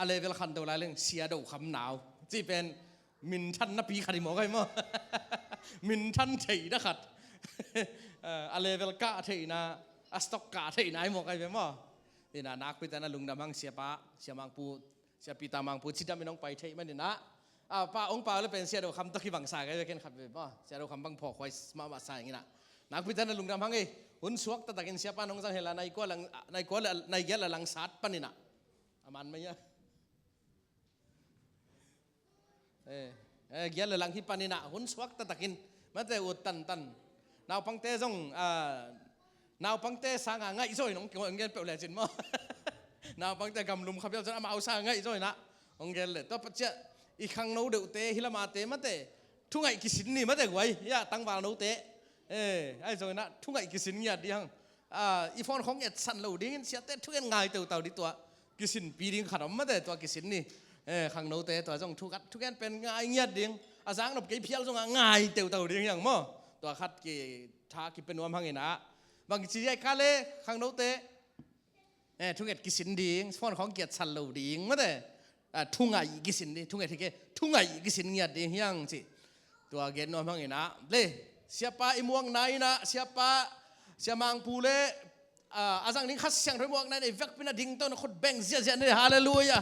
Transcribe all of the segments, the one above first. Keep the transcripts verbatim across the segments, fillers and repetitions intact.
a level khanto lai leng Sia Do Kham Nau ci pen minthan napi khat hi mawk ai maw? Minthan theihna khat. A level kah theihna, a stock kah theihna hi mawk ai ve maw? Ina nakpi tana lungdam hang siapa, Sia Mangpu, Sia Peter Mangpu cidam in hong pai theih maninah, a pa hong pau le pen Sia Do Kham tawh kibangsa kai ve ken khat ve maw? Sia Do Kham bang phawkhuai mahmah sa inginah nakpi tana lungdam hang ei. Hun suak taktakin siapa nong zang hela nai kua lang, nai kua le nai giat la langsat paninah a man mai a. Eh, eh, giat le lang hi paninah hun suak taktakin mate ut tantan. Naupangte zong, ah, naupangte sanga ngaihzaw in hong gen peuh lecin maw? Naupangte gamlum kha piau cun amau sanga ngaihzaw inah hong gen le. Tua paciah i khangno deuhte hi lamate mate thungaih kisin ni mate guai. Ya tangval note. Eh, ai zaw inah thungaih kisin ngiat dih hang. Ah, i phone khong etsan lo dingin siate thungen ngai teutau dih tua. Kisinpi ding khat om mate tua kisin ni. Eh, khangnote tua zong thukat thugen pen ngai ngiat ding. A zangnop kei phial zongah ngai teutau ding hiang maw? Tua khat kitha kipe nuam hanginah. Bang kici ai ka le khangnote. Eh, thunget kisin ding, phone khong kiatsan lo ding mate. Ah, thungaih kisin ding, thunget hi ke, thungaih kisin ngiat ding hiang ci. Tua gen nuam hanginah le siapa i muakna inah siapa, Sia Mangpu le, ah, a zang ding Kha Siangtho i muakna inah i vekpina ding tawh na khut beng ziahziah ni. Halleluia.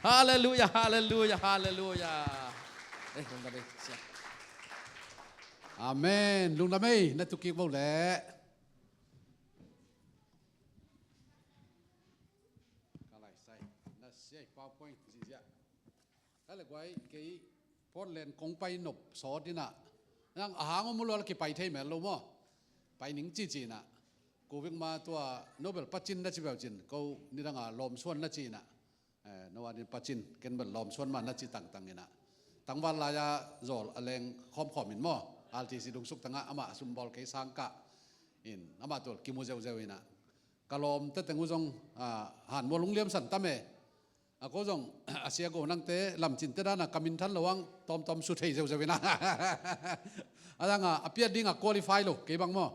Halleluia, halleluia, halleluia. Eh, lungdam ei sia. Amen. Lungdam ei, na tukik bo le. Ka lai sai na siai PowerPoint ziahziah. Ka le guai kei Portland kong pai nop sawt inah nang a hang om ulua la kipai thei mel lo maw? Pai ning cici inah. Ko vik ma tua Nobel pacin na ci veu cin ko nidanga lawmsuan na ci inah. Eh, no adin pacin ken bel lawmsuan ma na ci tangtang inah. Tangval lai-a zawl a leng khawmkhawm in maw? R T C lungsuk tangah amah a sumbawl kei sangkah in amah tual kimu zeuhzeuh inah. Ka lawm teteng uh zong, ah, han mual lungliam san tam e. A ko zong a sia go nangte lamcinte dana ka minthan lo ang tawmtawm su thei zeuhzeuh inah. A danga a piat dinga qualify lo kei bang maw?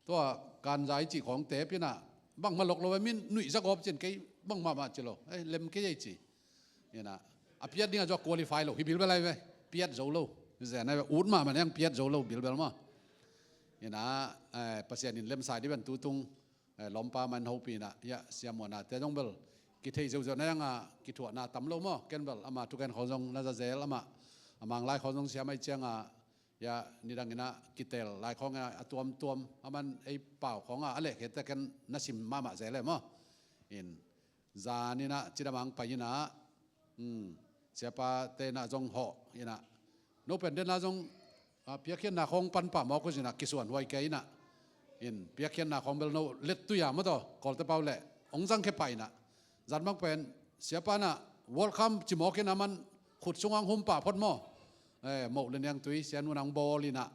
Tua kanzai cih khawng tep inah bangmah lok lo e, min nuih za gawp cin kei bangmah mah ci lo. Eh, lem kei ei ci. Inah a piat dinga zua qualify lo hi bilbel ai ve. Piat zo lo. Zen ai ve ut mahmah niang piat zo lo bilbel maw? Inah, eh, Pasian in lemsai dih ben tutung, eh, lawmpa man hopi inah, ya, siamuanate zong bel kithei zeuhzeuh na yanga kithuahna tam lo maw? Ken bel ama thuken khawng zong na zazel amah a manglai khawng zong siam ai cianga, ya, nidang inah kitel lai khawng a tuamtuam a man ei pau khawng a a lehkhiate ken na sim mahmah zel e maw? In zan inah cidam ang pai inah, um, siapate inah zong hawh inah. No pen dena zong, ah, piakkhiatna khawng panpah mawk uh zinah kisuan huai kei inah. In piakkhiatna khawng bel no lettui a maw taw Kawlte pau leh hong zangkhia pah inah. Zan bang pen siapa inah welcome ci mawk inah man khut sungah hong hum pah phot maw? Eh, moh le niangtui sian unang bawl inah.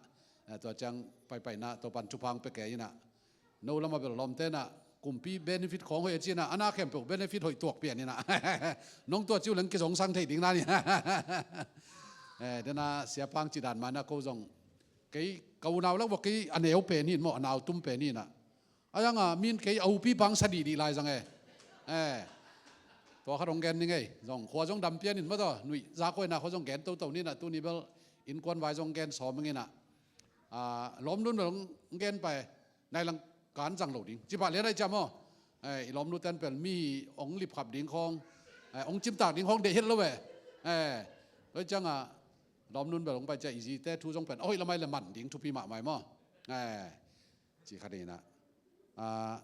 Eh, tua ciang paipaina Topan thupha hong pia kei inah. No lamah bel lawmte inah kumpi benefit khawng hoih a ci inah a na khempeuh benefit hoih tuak pian inah. Nong tua ci uh leng kizong sang thei ding na ni. Eh, dena siapa hong ci dan ma inah ko zong kei ka unau lak vua kei a neu pen hi in maw, a nau tum pen hi inah. A zanga min kei a upipa hong sa dihdih lai zang e. Eh, tua khat hong gen ning ei zong khua zong dam pian in maw taw nuih za kua inah khua zong gen toto ni inah tuni bel innkuan vai zong gen sawm ing inah. Ah, lawmnun bel hong gen pai nai lang kan zang lo ding cipah lian ai ciam aw. Eh, i lawmnu ten pel mi hong lipkhap ding khawng, eh, hong cimtak ding khawng deih het lo ve. Eh, tua ciangah lawmnun bel hong pai ciah i zite thu zong pen a hoih lamai le man ding thupi mahmai maw? Eh, ci khat inah, ah,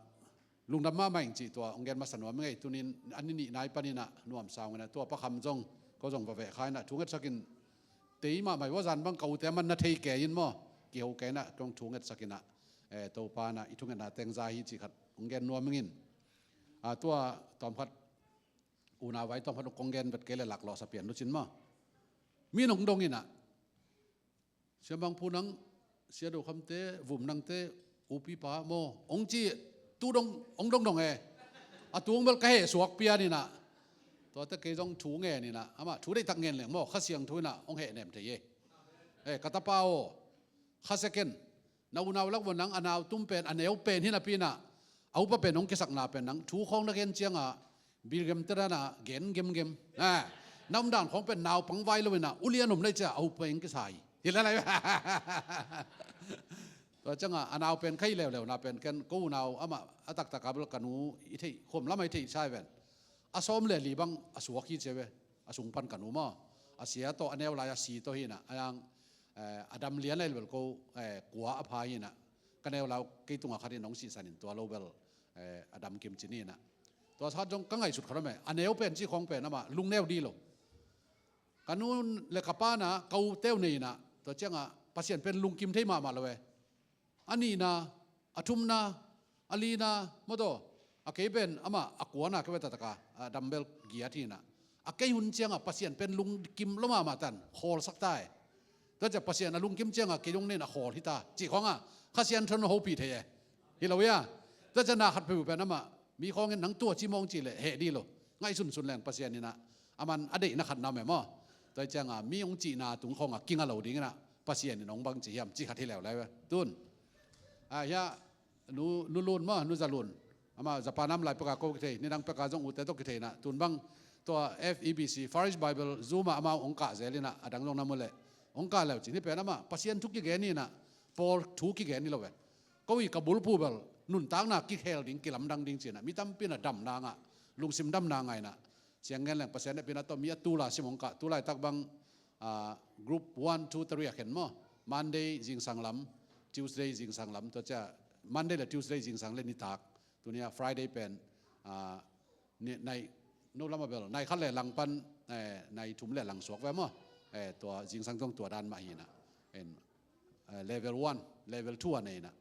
lungdam mahmah ing cih tua hong gen masa nuam ing ei. Tunin a ni nih nai paninah nuamsa hong inah tua pakham zong ko zong va veh kha inah thu ngetsakin tei mahmai vua zan bang ka ute man na thei kei in maw? Kiho kei inah kong thu ngetsak inah, eh, Topa inah i thungetna teng za hi cih khat hong gen nuam ingin. Ah, tua tawmkhat unau vai tawmkhat kong gen vet kei le laklawhsa pian lucin maw? Mi nong dong inah Sia Mangpu nang, Sia Do Khamte, Vum nangte upipa maw hong ci tu dong hong dongdong e. A tung bel ka heh suak pian inah tuate kei zong thu ngen inah amah thu deihtak ngen leng maw Kha Siangtho inah hong heh nem thei e. Eh, ka tapa aw, kha second na unau lak vua nang a nau tum pen a neu pen hi napi inah a upa pen hong kisakna pen nang thu khawng na gen ciangah Bilgem te dan a gen gemgem. Na omdan khawng pen naupang vai lo in a, ulian om lai cia a upeng kisai hi lai lai. Tua ciang a a nau pen khai leuleu na pen ken ko unau amah a taktak a bel ka nu i theih khom lam a i theih sai ven. A sawm le li bang a suak hi cia ve. A sung pan ka nu maw, a sia tawh a neu lai a si tawh hi in a, a yang a dam lian lai bel ko kua a pha hi in a, ka neu lau kei tungah khat in hong sihsan in tua lo bel a dam kimcin hi in a. Tua khat zong ka ngaihsut khat om e, a neu pen cih khawng pen amah lungneu dih lo. Ka nu le ka pa na ka u teu nei in a, tua ciang a Pasian pen lungkim thei mahmah lo e. A nihna, a thumna, a lina, maw taw, a kei pen amah a kuana kei ve taktak a, a dam bel giat hi in a. A kei hun ciang a Pasian pen lungkim lo mahmah tan, khawlsak ta e. Tua ciang Pasian a lungkim ciang a kei zong nen a khawl hi ta cih khawng a Kha Siangtho in hong hopih thei e. Hi lo ia. Tua ciang na khat peuh pen amah mi khawng in nang tua ci mawng cih leh heh dih lo. Ngaihsunsun leng Pasian in a, a man a deihna khat na om e maw. Tua ciang a mi hong cihna tung khawng a kinga lo ding in a, Pasian in hong bang ci hiam cih khat hi leuleu e. Tun a hia, nu, nu Lun maw, nu Za Lun. Amah Japan a om lai pek a ko kithei, nidang pek a zong ute tawh kithei in a, tun bang tua F E B C, Far East Bible Zoom ah amau hong kah zel in a, a dang zong na mu leh hong kah leu cin hi pen amah Pasian thu kigen hi in a, pawl thu kigen hi lo e. Ko i ka bulphuh bel nuntakna kikhel ding, kilamdang ding ci in a, mi tampi in a damna ngah, lungsim damna ngah in a, siang ngen leng Pasian hehpihna tawh mi a tul a sim hong kah, tu laitak bang group one, two, three a khen maw. Monday zingsang lam, Tuesday zingsang lam, tua ciang Monday le Tuesday zingsang le nitak, tuni a Friday pen nai, no lam a bel nai khat le lang pan nai thum le lang suak ve maw. Tua zingsang zong tua dan mah hi in a, level one, level two a nei in a,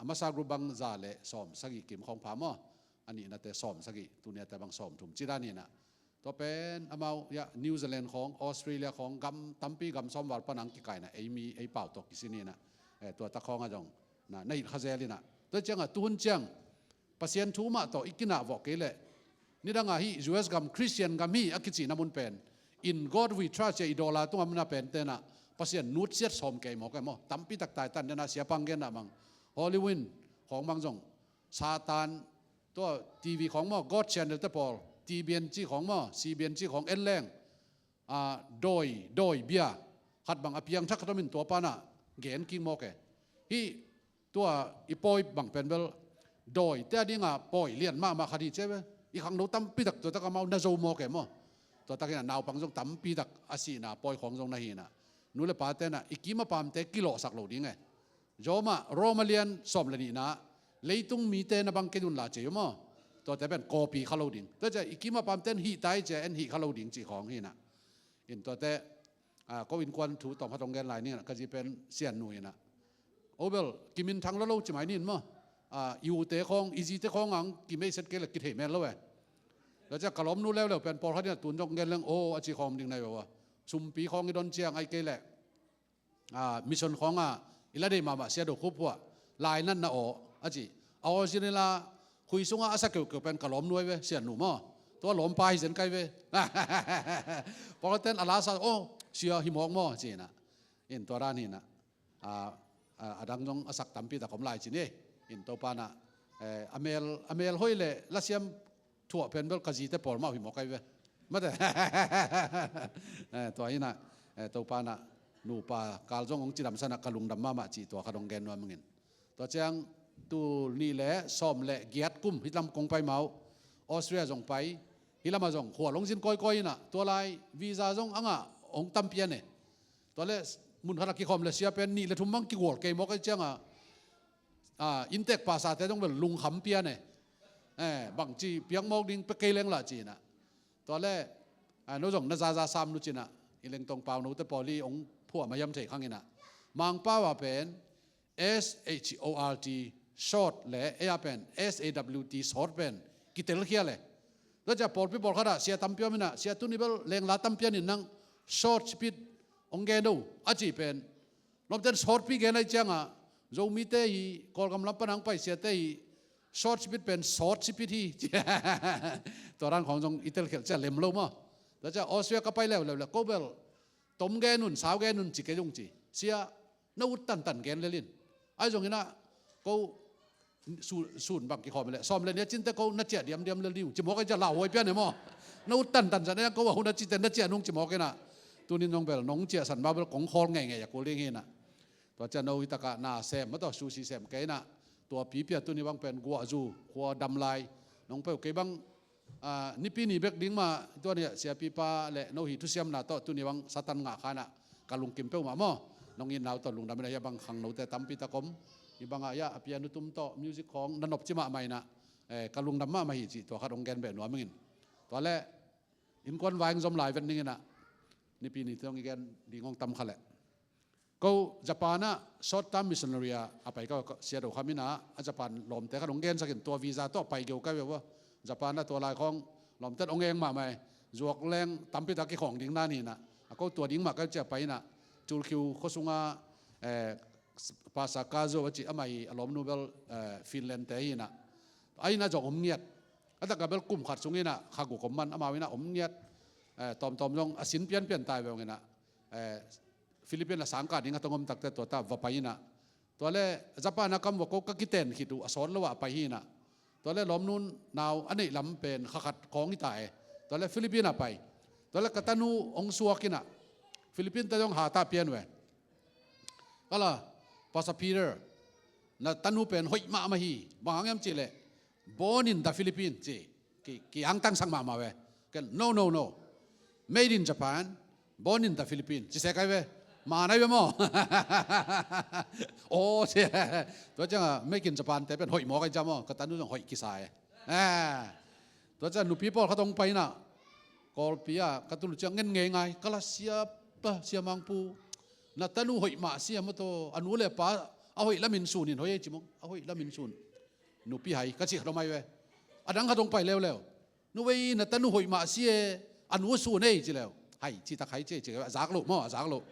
a masa group bang za le sawm sagih kim khawng pha maw. A nihnate sawm sagih, tuni a te bang sawm thum ci dan hi in a. Tua pen amau ia New Zealand khawng, Australia khawng, gam tampi, gam sawm val pan ang kikaina, ei mi ei pau tawh kisin hi in a. Tua tak khawng a zong na, na hilh kha zel in a. Tua ciang a tuhun ciang Pasian thu mah tawh i kinah vawh kei leh, nidang a hih U S gam, Christian gam hi a kicihna mun pen, In God We Trust cia i dollar tungah mun a pen ten a Pasian nutsiat sawm kei mawk e maw. Tampi tak tai tan den a siapa hong gen a mang, Holy Wind khawng mang zong, Satan, tua T V khawng maw, God Channel te pawl, T B N cih khawng maw, C B N cih khawng en leng, dawi, dawi bia khat bang a piangthak khat om in tua pan a gen kik mawk e. Hih tua i pawi bang pen bel dawite a ding a pawi lian mahmah khat hi cia ve. I khangno tampi tak tua tak amau na zo mawk e maw. Tua tak in a naupang zong tampi tak a sihna pawi khawng zong na hi in a, nu le pa ten a i kim a pamte kilawhsak lo ding e. Zawm ah Roma lian sawm le nihna, leitung mite na bang kei un la cia maw. Tuate pen kawpi kha lo ding. Tua cia i kim a pamte in hih tai cia en hih kha lo ding cih khawng hi in a. In tuate ko innkuan thu tawm khat hong gen lai ning in a, ka zi pen Sian Nu hi in a. O bel kiminthang lo lo ci mai ning maw. I ute khawng, i zite khawng ang kimeiset kei le kithei men lo e. Tua cia ka lawmnu leuleu pen pawlkhat in a tun zong gen leng o a ci khawm ding nai ve ua. Sumpi khawng i don ciang ai kei leh mission khawng a i la deih mahmah Sia Do Khup Phuah lainatna aw a ci. A aw zin ila khui sungah a sa keuhkeuh pen ka lawmnu ai ve, Sian Nu maw. Tua lawmpa hi zen kai ve. Pawlkhat ten a la sa, o, sia hi mawk maw ci in a. In tua dan hi in a, a dang zong a sak tampi tak om lai ci ni. In Topa in a, a mel, a mel hoih le lasiam thuah pen bel ka zite pawl mah uh hi mawk ai ve. Mate. Tua hi in a, Topa in a nupa kal zong hong cidamsa in a ka lungdam mahmah cih tua khat hong gen nuam ing in. Tua ciang tul nih le sawm le giat kum hih lam kong pai ma uh, Austria zong pai, hih lamah zong khual hong zin kawikawi in a, tua lai visa zong a ngah hong tam pian e. Tua le mun khat a kikhawm le sia pen nih le thum bang kigual kei mawk ai ciang a, inntek pasate zong bel lungkham pian e. Bangci piak mawk ding pek kei leng lah ci in a. Tua le no zong na zaza sam nu ci in a, i lengtong pau note pawl i hong phuah mahiam thei khang in a. Mangpau a pen S H O R T, short le ei a pen S A W T, short pen kitelkhial e. Tua cia pawlpi pawlkhat ah sia tampi om in a, sia tuni bel lengla tampi an in nang short speed hong gen do a cih pen lawmten short pi gen ai ciang a, Zomite hi, Kawlgam lam pan hong pai siate hi, short speed pen sawt speed hi. Tua dan khawng zong i telkhialh cia lem lo maw. Tua cia Austria ka pai leuleu le ko bel tom gen un, sau gen un ci kei zong ci. Sia na ut tantan gen lel in. Ai zong in a ko sun, sun bang kikhawm le sawm le nih a cinte ko na ciah diamdiam le ding ci mawk a, cia lauhuai pian e maw? Na ut tantan san a ko a hun a cite na ciah nung ci mawk inah, tunin nong bel nong ciahsan ma bel kong khawl ngeingei a kul ding hi inah. Tua ciah no hitakah na sem ma tawh susi sem kei inah, tua pipia tuni bang pen guahzu khua damlai nong peuh kei bang, a, nipi ni bek ding mah tua ni siapipa le no hi thusiamna tawh tuni bang Satan ngah khanah ka lungkim peuhmah maw? Nong itnau tawh lungdam inah, hia bang khangnote tampi tak om. Hi bangah hia a pianu tum tawh music khawng na nopci mahmah inah, eh, ka lungdam mahmah hi cih tua khat hong gen beh nuam ingin. Tua le innkuan vai hong zom lai vet ning inah, nipi ni tawh hong i gen ding hong tam kha leh. Ko Japan ah short term missionary ah a pai ka sia do khamin ah, a Japan lawmte khat hong gensakin tua visa tawh pai geu ka ve ua. Japan ah tua lai khawng lawmte hong eng mahmah e. Zuak leng tampi tak kikhawng ding na ni inah, a ko tua ding mah ka cia pai inah, Chulkhiu khuasunga, eh, Pastor Kazo a cih amah hi, a lawmnu bel, eh, Finland te hi inah. A inah zong om ngiat. A takah bel kum khat sung inah kha guk om man, amau inah om ngiat. Eh, tawmtawm zong a sin pianpian tai ve ong inah, eh, Philippine a sangkah ding a tong om takte tua ta va pai inah. Tua le Japan a kam va ko ka kiten khit uh a sawt lo ah a pai hi inah. Tua le lawmnun nau a neih lam pen kha khat khawng hi ta e. Tua le Philippine a pai. Tua le ka tanu hong suak inah, Philippine te zong hatah pian ve. Kala, Pastor Peter, na tanu pen hoih mahmah hi. Bang hang hiam cih leh, born in the Philippines ci. Ki, ki angtangsak mahmah ve. Ken, no, no, no. Made in Japan, born in the Philippines ci se kai ve. Ma nai ve maw? Oh, ci. Tua ciangah make in Japan te pen hoih mawk ai cia maw? Ka tanu zong hoih kisa e. Eh. Tua ciang nupi pawl khat hong pai inah, Kawlpi ah ka tunu ciang ngen ngei ngai, kala, sia pa, sia Mangpu, na tanu hoih mah sia maw taw, a nu le pa a hoih lamin sun in hoih ei ci mawk, a hoih lamin sun. Nupi hai ka cih kha dom ai ve. A dang khat hong pai leuleu. Nu vei, na tanu hoih mah sia, a nu sun ei ci leu. Hai, citak hai ci, ci a zak loh maw, a zak loh.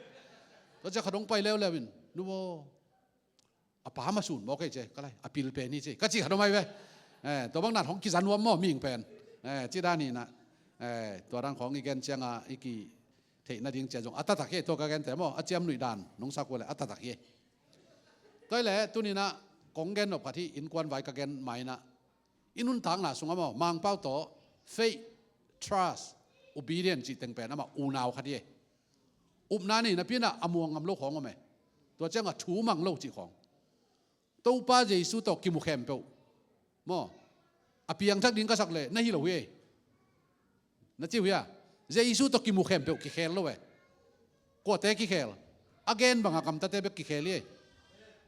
Tua ciang khat hong pai leuleu in, nu maw, a pa mah sun mawk ei ci, ka lai, a pil pen hi ci, ka cih kha dom ai ve. Eh, tua bang nat hong kizan nuam maw, mihing pen. Eh, ci dan hi inah. Eh, tua dan khawng i gen ciangah i kitheih nading cia zong a taktak hi, tua ka gente maw, a ciam nuih dan nong sak uh le a taktak hi. Tua hi le, tuni inah kong gen nop khat hi, innkuan vai ka gen ma inah. I nuntakna sungah maw, Mangpau tawh faith, trust, obedience cih teng pen amah unau khat hi. Upna nei napi inah a muang ngam lo khawng om e. Tua ciangah thu mang lo cih khawng. Topa Jesu tawh kimu khempeuh maw, a piangthak ding ka sak leh na hi lo hi ei. Na ci uh hia? Jesu tawh kimu khempeuh kikhel lo e. Kuate kikhel? A gen bangah gamtate bek kikhel hi ei.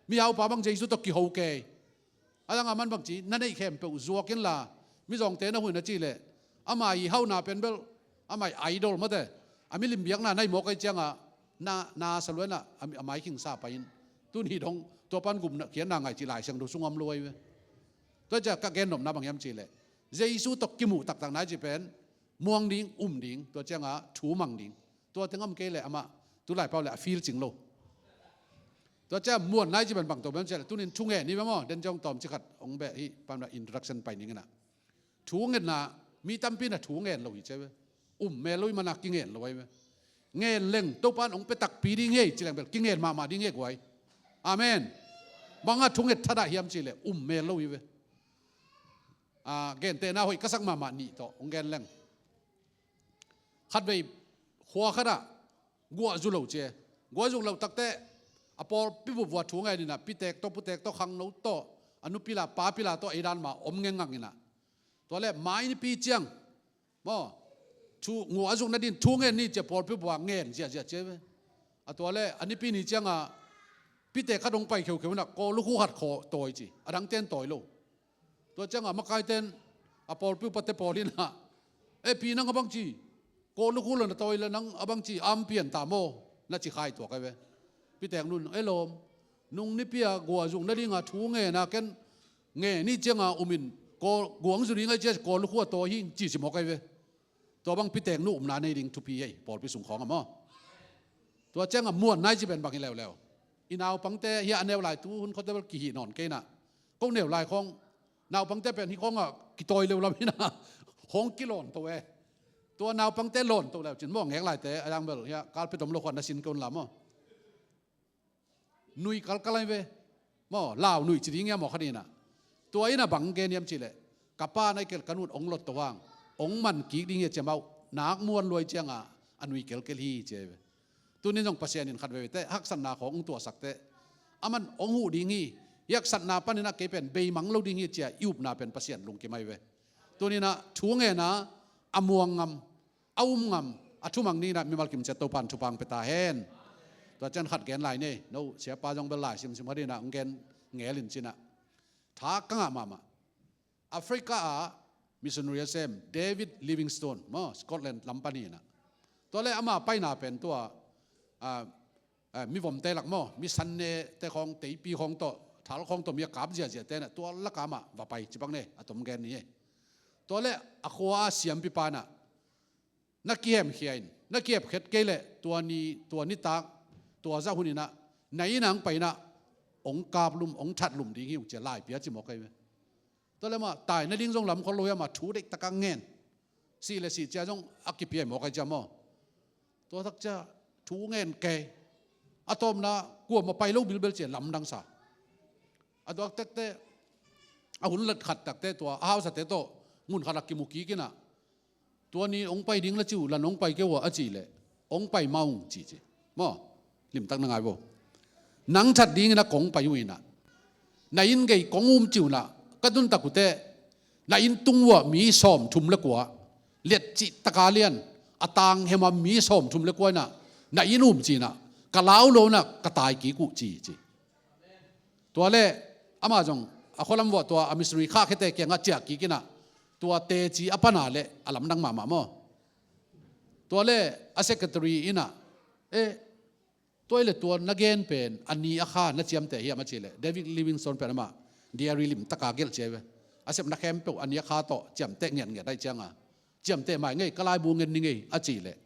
Mihaupa bang Jesu tawh kiho kei. A dang a man bang ci, na neih khempeuh zuak inla, mizawngte na huh in a cih leh, amah i hauhna pen bel, amah i idol mate, a milim biakna na hi mawk ai ciangah, na, na saluaina a, a maikhingsa pai in. Tun hi dong, tua pan gupna khiatna ngai cih Lai Siangtho sung om lo ai ve. Tua ciah ka gen nopna bang hiam cih leh, Jesu tawh kimuh taktak nai cih pen, muang ding, um ding, tua ciangah thu mang ding. Tua teng om kei leh amah, tulai pau leh a feel cing lo. Tua ciah muan nai ci pen bang to bem ciah leh, tunin thu ngen ni bem aw, den ciah hong tawm ci khat hong beh hi, pan introduction pai ning inah. Thu ngenna, mi tampi na thu ngen lo hi ciah ve. Um mel lo hi mana kingen lo ai ve. Ngen leng, Topan hong pia takpi ding hi ei ci leng bel, kingen mahmah ding hi ei guai. Amen. Bangah thu nget thadah hiam cih leh, um mel lo hi ve. A, gentehna hoih ka sak mahmah nih tawh hong gen leng. Khatvei khua khatah guahzu lo ci e. Guahzu lo takteh a pawlpi bup vua thu ngen inah, pitek tawh, putek tawh, khangno tawh, a nupi la papi la tawh ei dan mah om ngengngang inah. Tua leh mai nipi ciang maw, thu, guahzuk nadin thu ngen ni ci a pawlpi bup vua ngen ziahziah ci e ve. A tua leh a nipi ni ciangah pitek khat hong pai kheukheu inah, kawl lukhu khat khaw tawi ci, a dangten tawi lo. Tua ciangah makaiten a pawlpi upate pawl inah, "E pi, nang a bang ci, kawl lukhu la na tawi leh nang a bang ci, am pian ta maw?" na ci khai tuak ai ve. Pitek nun, "E lawm, nung nipi a guahzuk nadinga thu ngen a ken ngen ni cianga um in, kawl, guahzuk ding ai ci a kawl lukhu a tawi hi," ci ci mawk ai ve. Tua bang pitek nu upna nei ding thupi ei, pawlpi sung khawng a maw. Tua ciangah muan nai ci pen bang hi leuleu. I naupangte hiah a neu lai, tu hun khuate bel kihih nawn kei inah. Ko neu lai khawng, naupangte pen hih khawngah kitawi leulam inah, khawng kilawn to e. Tua naupangte lawn to leu cin maw, ngek laite a dang bel hiah kalpet om lo khuan na sin kei un la maw. Nui kalkal ai ve. Maw, lau nui ci ding hiam maw khat inah. Tua in a bang gen hiam cihleh, ka pa na i kel ka nun ong lot to hang, ong man kik ding hi a ci a, amau nak muan luai cianga a nui kelkel hi ci a hi ve. Tunin zong Pasian in khat veve te haksatna khawng ong tuahsak te, aman ong huh ding hi, hi haksatna panin a kei pen beimang lo ding hi cia i upna pen Pasian lungkim ahi ve. Tunin a thu ngen a, a muang ngam, a um ngam, a thumang dingin a mimal kimciat Topan thupha ong pia ta hen. Tua cian khat gen lai nei, no siapa zong bel lai simsim khat in a ong gen ngel in cin a, tha ka ngah mahmah. Africa ah missionary a sem David Livingstone maw, Scotland lam pan hi in a, tua le ama paina pen tua, ah, ah, mivomte lak maw, mi sanne te khawng, teipi khawng tawh, thal khawng tawh mi a kap ziahziah te in a, tua lak ah amah va pai ci bang nei, a tom gen ni hi. Tua le a khua a siampi pa in a, na kihemkhia in, na kihepkhiat kei leh tua ni, tua nitak, tua zah hun in a, na inn ah ong pai in a, ong kap lum, ong that lum ding hi ung ci a lai pia ci mawk ahi ve. Tua le amah tai nading zong lam khol lo hi, amah thu deihtak a ngen. Sih le sih cia zong a kipia hi mawk ahi cia maw. Tua tak cia thu ngen kei. A tawpna kuamah pai lo bilbel cia lamdang sa. A tuak tekte, a hun lat khat takte tua a hausate tawh mun khat a kimu kik in a, tua ni ong pai ding la ci uh, la nong pai kei uh a, a cih leh, ong pai mah ung ci ci. Maw, limtak na ngai vo. Nang that dingin a kong pai uh in a, na inn gei kong um ci uh in a, ka tun tak uh teh, na inn tung uh a mi sawm thum le kua, liat cih taka lian, a tang hem a mi sawm thum le kua in a, na inn um ci in a, ka lau lo in a ka tai kik uh ci ci. Tua le amah zong a khualam vuah tua a missionary khahkhiate kiangah ciah kik in a, tua teci a pan a le a lamdang mahmah maw. Tua le a secretary in a, eh, tua i le tua na gen pen a ni a kha na ciamteh hiam a cih leh, David Livingstone pen amah diary limtak a gelh ci ahi ve. A sepna khempeuh a ni a kha tawh ciamteh ngiatngiat ahi cianga, ciamteh mai ngei, ka laibu ngen ni ngei a cih leh,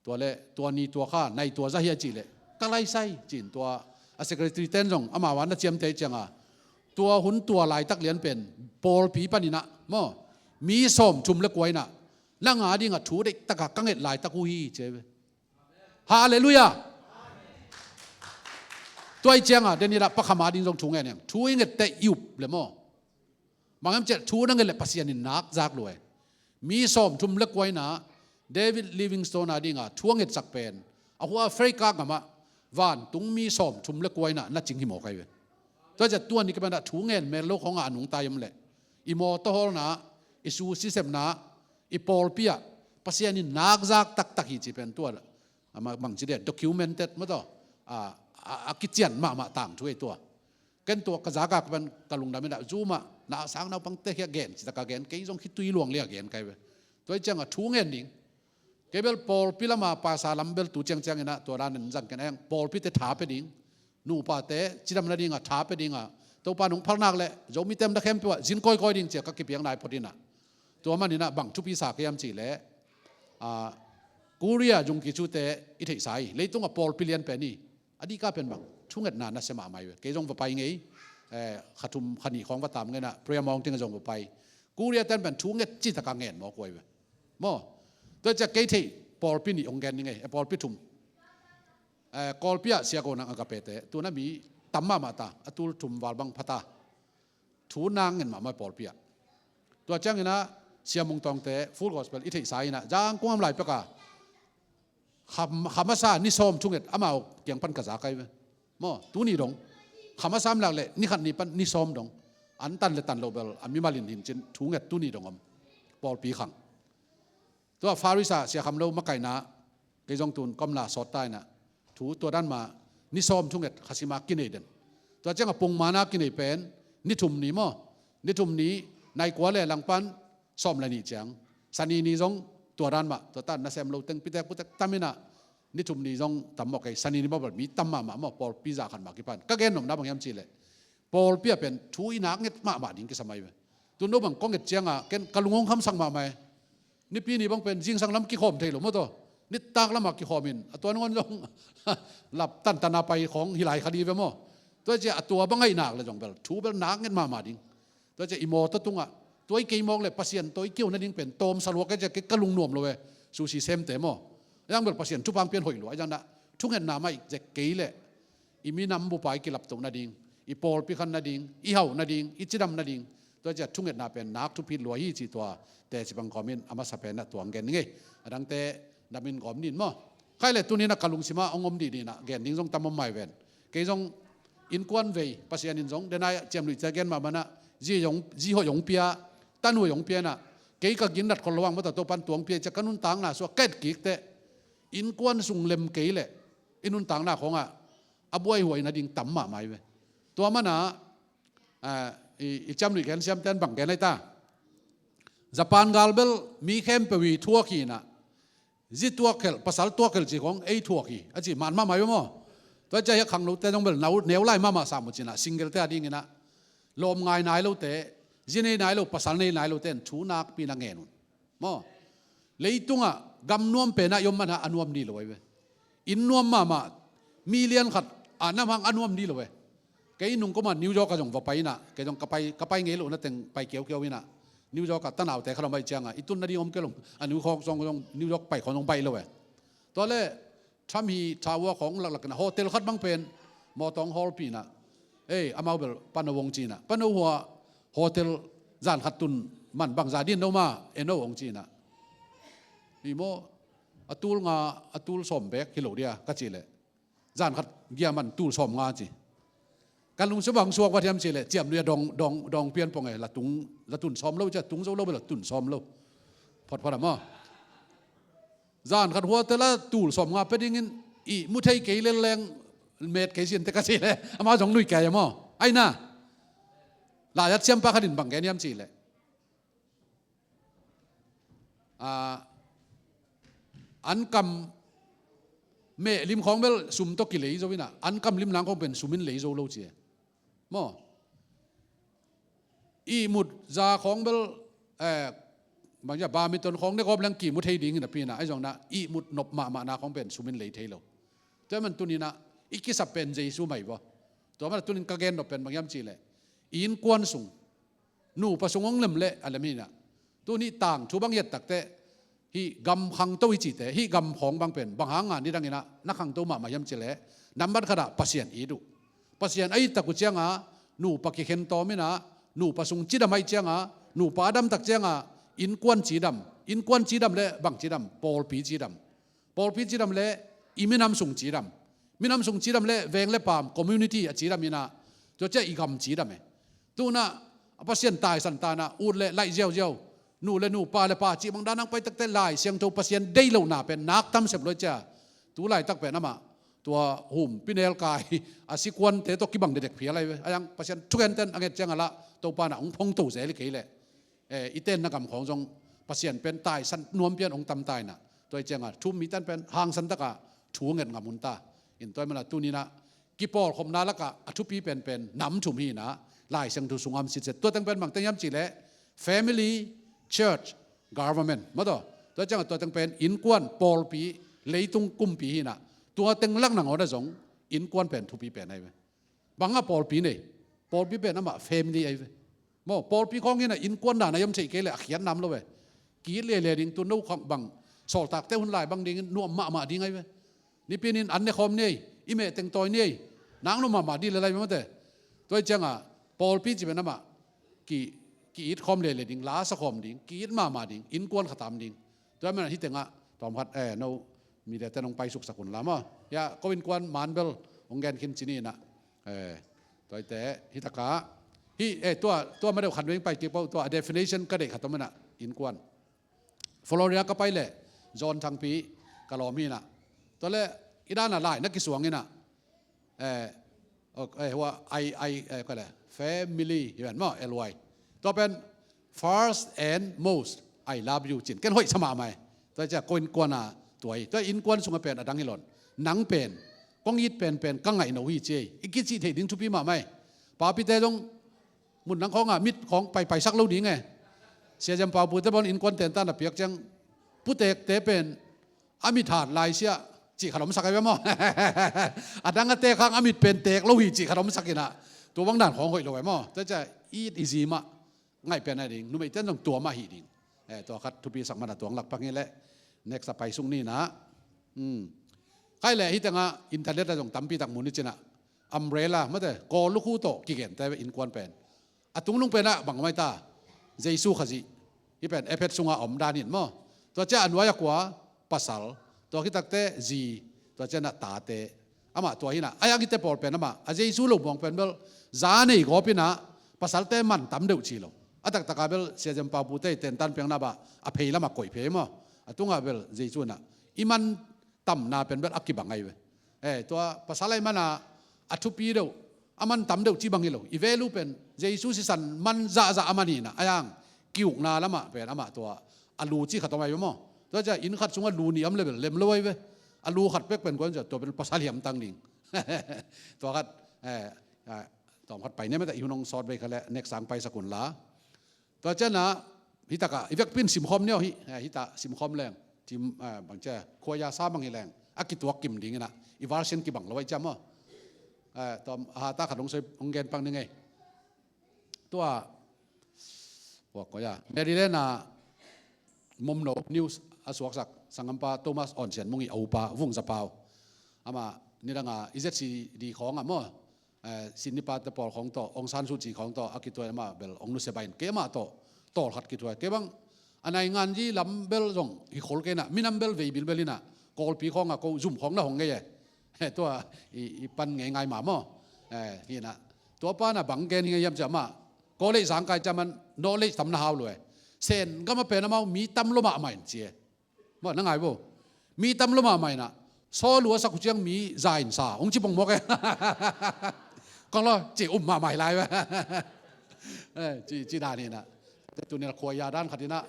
tua le tua ni tua kha nai tua zah hi a cih leh, ka laisai ci in tua a secretary ten zong amau a na ciamteh cianga, tua hun tua laitak lian pen pawlpi panin a maw, mi sawm thum le kua in a, nang a dingah thu deihtak a ka nget laitak uh hi ci ahi ve. Halleluiah. Tua i cianga den i dah pakham a ding zong thu ngen hiang, thu i nget teh i up le maw. Bang hiam ciah thu na nget le Pasian in nak zak lua e. Mi sawm thum le kua in a David Livingstone a dinga thu a ngetsak pen, a hua Africa gam ah vantungmi sawm thum le kua in a na cing hi mawk ahi ve. Tua ciah tua ni ka ban ah thu ngen mel lo khawngah a nungta hiam leh, i mawtaw hawlna, i susi sepna, i pawlpi ah Pasian in nak zak taktak hi ci pen tua, a ma-, bangci dia documented maw taw, a, a, a kician mahmah tangthu ei tua. Ken tua ka zak a ka ban ka lungdam in ah, Zoom ah na sang naupangte khia gen, cita ka gen, kei zong khitui luang lia gen kai ve. Tua i ciangah thu ngen ding. Kei bel pawlpi lama pasa lam bel tu ciangciang in ah, tua dan in zang ken eng, pawlpite tha pe ding. Nupate cidam nadinga tha pe dinga, Topa nong phalnak le Zomite na khempeuh ah zin kawikawi ding cia ka kipiak nai phot in ah. Tua man in ah bang thupi sa ka hiam cih leh, a, Korea zung kicu te i theihsa hi, leitungah pawlpi lian pen hi. A dika pen bang, thungetna nasia mahmah hi ve. Kei zong va pai ngei, eh, kha thum kha nih khawng va tam ngei in ah, prayer mountain ah zong va pai. Korea ten pen thunget citaka ngen mawk uh hi ve. Maw, tua ciah kei theih pawlpi nih hong gen ni ngei, eh, pawlpi thum. Eh, Kawlpi ah Sia Go Nang Agape te, tuna mi tam mahmah ta, a tul thum val bang pha ta. Thu nak ngen mahmah pawlpi ah. Tua ciangin ah Sia Mung Tawng te Full Gospel i theihsa in ah, zang kung am lai pek a, kha, kha masa ni sawm thunget amau kiang pan ka za kai ve. Maw, tuni dong. Kha masa am lak leh ni khat ni pan ni sawm dong. An tan le tan lo bel a mimal in hin cin thunget tuni dong om. Pawlpi khang. Tua Faris ah Sia Kham Lo makaihna, kei zong tun ka omna sawt ta in ah, thu tua dan mah ni sawm thunget kha sima kinei den. Tua ciangah pungmana kinei pen ni thum ni maw, ni thum ni nai kua le langpan sawm le nih ciang. Sani ni zong tua dan mah, tua tan nasem lo teng pitek putek tam in ah, ni thum ni zong tam mawk ei, sani ni mah bel mi tam mahmah maw, pawlpi za khat mah kipan. Ka gen nopna bang hiam cih leh, pawlpi ah pen thu i nak nget mahmah ding kisam ahi ve. Tun no bang kong nget ciangah ken ka lung hong khamsak mahmah e. Nipi ni bang pen zingsang lam kikhawm thei lo maw taw. Nitak lamah kikhawm in, a tua nangawn zong lap tantana pai khawng hi lai kha di ve maw. Tua ciah a tua bang ahi nak le zong bel thu bel nak nget mahmah ding. Tua ciah i mawtaw tungah tua i kei mawk le Pasian tawh i keu nading pen tawmsa lua kei ciah kei ka lungnuam lo e. Susi semte maw, a zang bel Pasian thupha pian hoih lua, a zang dah thungetna mah i zek kei leh i minam bupa i kilaptoh nading, i pawlpi khan nading, i hauh nading, i cidam nading, tua ciah thungetna pen nak thupi lua hi cih tua teci bang kawmin a masa pen a tuang gen ning ei. A dangte namin gawm nin maw? Khai le tunin a ka lungsima hong om dih dinah gen ding zong tam om mai ven. Kei zong innkuan vei Pasian in zong denai ciamnuih cia gen mahmah nah zi hoih hong pia, tanhuih hong pia nah kei ka ginnat khol lo ang mata Topan tuang pia cia ka nuntakna sua ka et kik teh innkuan sung lem kei leh i nuntakna khawngah a buaihuai nading tam mahmah hi ve. Tua manah i ciamnuih gen siamten bang gen ahi ta? Japan gal bel mi khempeuh i thuak hinah zi tuak khelh, pasal tuak khelh ci khong ei thuak hi a ci man mahmah hi ve maw? Tua cia hi a khanglote zong bel neu lai mahmah sam uh cinah single te a dinginah lawm ngai nai lote, zi nei nai lo, pasal nei nai lote in thu nakpi na ngen un maw? Leitungah gam nuam penah i om manah a nuam dih lo ahi ve. Inn nuam mahmah, mi lian khat a namhang a nuam dih lo ve. Kei nung koma New York a zong va pai inah kei zong ka pai, ka pai ngei loh na teng pai kiaukiau inah New York a tanaute kha lo bai ciangah i tun nading om kei lo a New York zong, zong New York pai khon zong bai lo ve. Tua le Trump hi thaua khawng laklak inah hotel khat bang pen mawtawng hawlpi inah ei amau bel pano hong ci inah pano hua hotel zan khat tun man bangza din no ma eno hong ci inah hi maw? A tul nga, a tul sawm bek hi lo dia ka cih leh zan khat gia man tul sawm nga ci. Kan lungsim bang suak va thiam cih leh ciamnuih a dawng, dawng, dawng pian pong e la tung, la tun sawm lo cia tung zo lo bel la tun sawm lo. Photphot a maw? Zan khat huatel a tul sawm nga pe dingin i mu thei kei lel leng met kei sin te ka cih leh amau zong nuih kei a maw? Aina lai-at siampa khat in bang gen hiam cih leh an kam meh lim khawng bel sum tawh kilei zo inah an kam lim nang khawng pen sum in lei zo lo ci e maw? Ihmut za khawng bel bangzia bamiton khawng ne gawp leng kimu thei dingin a pi inah ahi zong nah ihmut nop mahmahna khawng pen sum in lei thei lo. Tua man tuninah i kisap pen Jesu mai vaw. Tua man tunin ka gen nop pen bang hiam cih leh i innkuan sung nupa sung hong lem leh a lem hinah tuni tangthu bang hiat takteh hih gam khangto i cihte hih gam khawng bang pen bang hanga nidanginah na khangto mahmah hiam cih leh nambat khatah Pasian it uh. Pasian a it tak uh cianga nupa kikhen tawm inah nupa sung cidam ahi cianga nupa a damtak cianga innkuan cidam, innkuan cidam le bang cidam? Pawlpi cidam. Pawlpi cidam le i minam sung cidam. Minam sung cidam le veng le paam community a cidam inah tua cia i gam cidam e. Tunah a Pasian taisan tanah ut le laih ziauziau nu le nu pa le pa cih bang danang pai takte Lai Siangtho Pasian deih lohna pen nak tam sep lo cia tu laitak pen amah tua hum pinel kai a sikuante tawh kibang dedek phial ahi ve. Ayang Pasian thugenten a nget cianga lah Topa nah hong phongto zel hi kei leh i tenna gam khawng zong Pasian pen taisan nuam pian hong tam tainah tua hi cianga thu um mi tan pen hangsan takah thu nget ngam hun ta. In tua hi manah tuninah kipawlkhopna lakah a thupi penpen nam thum hinah Lai Siangtho sungah om sitset tua teng pen bang teng hiam cih leh family, church, government maw taw. Tua ciangah tua teng pen innkuan, pawlpi, leitung kumpi hinah tua teng lak nangawnah zong innkuan pen thupi pen ahi ve. Bangah pawlpi nei? Pawlpi pen amah family ahi ve. Maw pawlpi khawng hinah innkuan dan a i om theih kei leh a khiat nam lo ve. Ki-it lele ding tu no khawng bang sawltakte hun lai bang dingin nuam mahmah ding ahi ve. Nipinin an ne khawm ni ei, i meh teng tawi ni ei, nang nuam mahmah dih le lai mawte. Tua hi ciangah pawlpi ci pen amah ki, ki-it khawm lele ding, la sa khawm ding, ki-it mahmah ding, innkuan khatam ding. Tua hi manah hih tengah tawmkhat eh no mite ten hong paisuksak un la maw. Hiah ko innkuan man bel hong gen khin ci ni inah eh tua hite hih takah hih eh tua, tua madeuh khan veng pai kik pawl tua a definition ka deih khat om inah innkuan. Florida ka pai leh John Thangpi ka lawm hinah tua le i danah lai na kisuang inah eh hua ai ai eh ka le family hi ven maw L Y. Tua pen first and most I love you cin ken hoih sa mahmah e. Tua cia ko innkuan a tua hi tua innkuan sungah pen a dang hi lon nang pen kong it penpen ka ngaih no hi ci ei i kicih theih ding thupi mahmah e. Papite zong mun nang khawngah mit khawng paipaisak lo ding e. Sia Ziam Pau pute bawn innkuan tentan a piak ciang putekte pen a mit hat laisiah cih khat omsak ahi ve maw? A dang a tek hang a mit pen tek lo hi cih khat omsak inah tua bang dan khawng hoih lo e maw? Tua cia it i zi mah ngaih pen ahi ding, numei ten zong tua mah hih ding. Eh, tua khat thupi sak man a tuang lak pang hi leh next a paisuk ni inah. Khai leh hih tengah internet a zong tampi tak mun i cinah umbrella, mate, kawl lukhu tawh kigente innkuan pen. A tungnung penah bang om ai ta? Jesu Khazih. Hih pen Efesa sunga om dan in maw. Tua ciah a nuai a kua? Pasal. Tua khit takte zi. Tua cianah tate. Amah tua hinah a hiang hihte pawl pen amah a Jesu lo muang pen bel za nei gawp inah pasalte man tam deuh ci lo. A taktaka bel Sia Zem Pau pute i tentan piangna bah a phei lamah koih phei maw. A tungah bel Jesu inah i man tamna pen bel a kibang ahi ve. Eh, tua pasal ahi mana a thupi deuh, a man tam deuh ci bang hi lo. I value pen Jesu sisan man zahzah a man hinah a hiang kiukna lamah pen amah tua a lu ci khat om ahi ve maw. Tua ciah inn khat sungah lu nih om le bel lem lo ahi ve. A lu khat pek pen kuan ciah tua pen pasal hiam tang ding. Tua khat, eh, eh, tawm khat pai ne mate, i hun hong sawt vei kha le next sang paisak un la. Tua cianah hih takah i vekpin simkhawm ni aw hih, eh, hih tak simkhawm leng. Cim, eh, bang cia khuaya sa bang hi leng a kituak kim ding inah i version kibang lo ahi ciam aw. Eh, tawm a hata khat hong soi hong gen pang ni ngei. Tua, ua, khuaya Maryland ah Momno News a suaksak sanggampa Thomas Awn Sian Mung i a upa Vung Za Pau. Amah nidanga i Z C D khawngah maw, eh, Sydney pate pawl khawng tawh, Aung San Suu Kyi khawng tawh a kituai amah bel hong nusia bain. Kei amah tawh tawlkhat kituai. Kei bang a naingan zi lam bel zong hi khol kei inah, minam bel vei bilbel inah, Kawlpi khawngah ko zum khawng na hong ngei e. He, tua i, i pan ngeingai mah maw. Eh, hinah. Tua panah bang gen hi ngei hiam ciah amah. College zangkai ciah man, knowledge tam na hau lo e. Sen gam a pen amau mi tam lo mahmah in ci e. Maw, na ngai bo. Mi tam lo mahmah inah. Saw lu a sak uh ciang mi za in sa. Hong ci pongmawk e. Kong lo, ci um mahmah hi lai ve. Eh, ci, ci dan hinah. Tuni la khuaya dan khat inah.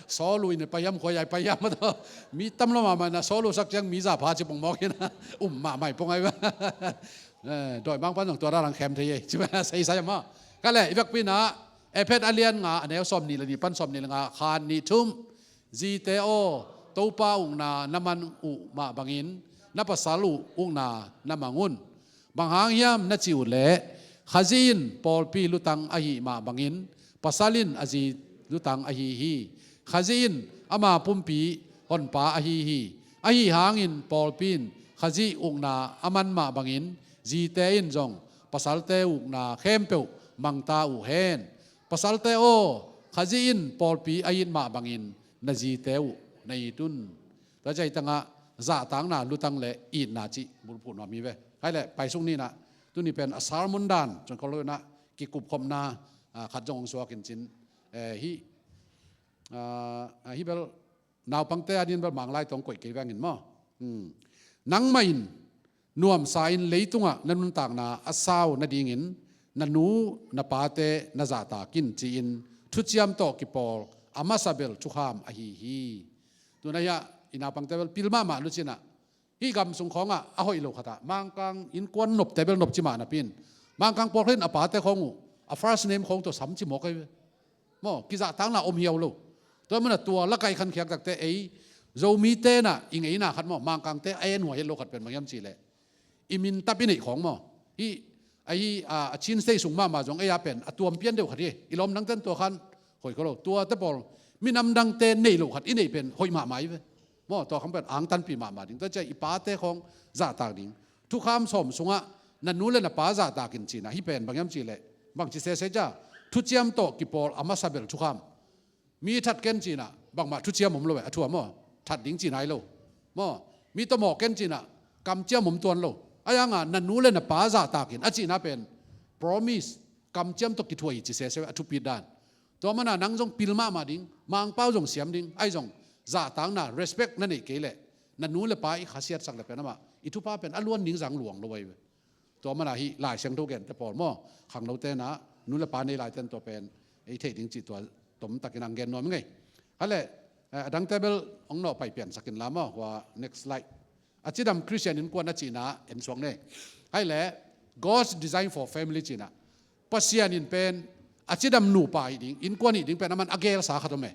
Saw lu in pai hiam, khuaya pai hiam a tawh. Mi tam lo mahmah inah, saw lu sak ciang mi za pha ci pongmawk inah. Um mahmah hi pong ahi ve. Eh, dawi mangpan zong tua dan lang khem thei e. Ci ba, sei sai maw. Kale, i vekpinah, Efesa a lian nga, a neu sawm nih le nih pan sawm nih le nga, khan nih thum. Zite aw, Topa ukna na man uh mah bangin na pasal uh ukna na mang un. Bang hang hiam na cih uh leh, Khazih in pawlpi lutang ahih mah bangin pasal in a zi lutang ahi hi. Khazih in ama pumpi honpa ahi hi. Ahi hangin pawlpi in Khazih ukna a man mah bangin zite in zong pasalte ukna khempeuh mangta uh hen. Pasalte aw, Khazih in pawlpi a it mah bangin na zite uh na it un. Tua ciah i tangah zahtakna, lutang le itna cih bulphuh nuam hi ve. Hai le paisuk ninah, tuni pen a sermon dan cun kholonah kikupkhopna, ah, khat zong hong suak in cin, eh, hih, ah, ah, hih bel naupangte adingin bel Manglai tawh hong koih kei vengin maw. Hmm. Nangmah in nuamsa in leitungah na nuntakna a sau nadingin na nu na pate na zahtak in ci-in thuciam tawh kipawl a masa bel thukham ahi hi. Tunah hiah i naupangte bel pil mahmah lucinah hih gam sung khawngah a hoih lo khatah Mangkang innkuan nopte bel nop ci mah napi in Mangkang pawl khat in a pate khawng uh a first name khawng tawh sam ci mawk ahi ve. Maw, kizahtakna om hiau lo. Tua mana tua lakai khankhiak takte ei Zomite na i ngeina khat maw, Mangkangte a en huai het lo khat pen bang hiam cihleh i mintap i neih khawng maw. Hih a, hih a, a Chin State sung mahmah zong ei a pen a tuam pian deuh khat hi. I lawm dangten tua khan hoih kho lo. Tuate pawl minam dangte neih loh khat i neih pen hoih mahmah hi ve. Maw, tua khang pen angtanpih mahmah ding. Tua ciah i pate khawng zahtak ding. Thukham sawm sungah na nu le na pa zahtak in cinah hih pen bang hiam cihleh bangci sese cia thuciam tawh kipawl a masa bel thukham. Mi that ken cinah bangmah thuciam om lo eh, a thu a maw, that ding cih nai lo. Maw, mi tawh mawh ken cinah kamciam om tuan lo. A yangah na nu le na pa zahtak in a cihna pen promise, kamciam tawh kithuah hi ci sese a thupit dan. Tua mana nang zong pil mahmah ding, Mangpau zong siam ding, ahi zong zahtakna respect na neih kei leh na nu le pa i khasiatsak le pen amah i thupha pen a luan ning zang luang lo ahi ve. Tua mana hih Lai Siangtho gente pawl maw, khanglote na nu le pa nei laiten tua pen ei theih ding cih tua tomtakin ang gen nuam i ngei. Hale, eh, a dangte bel hong nawh pai piansakin la maw, hua next slide. A cidam Khristian innkuan a cihna en suak nei. Hai le, God's design for family cihna. Pasian in pen a cidam nupa hi ding, innkuan hi ding pen a man a gelsa khat om e.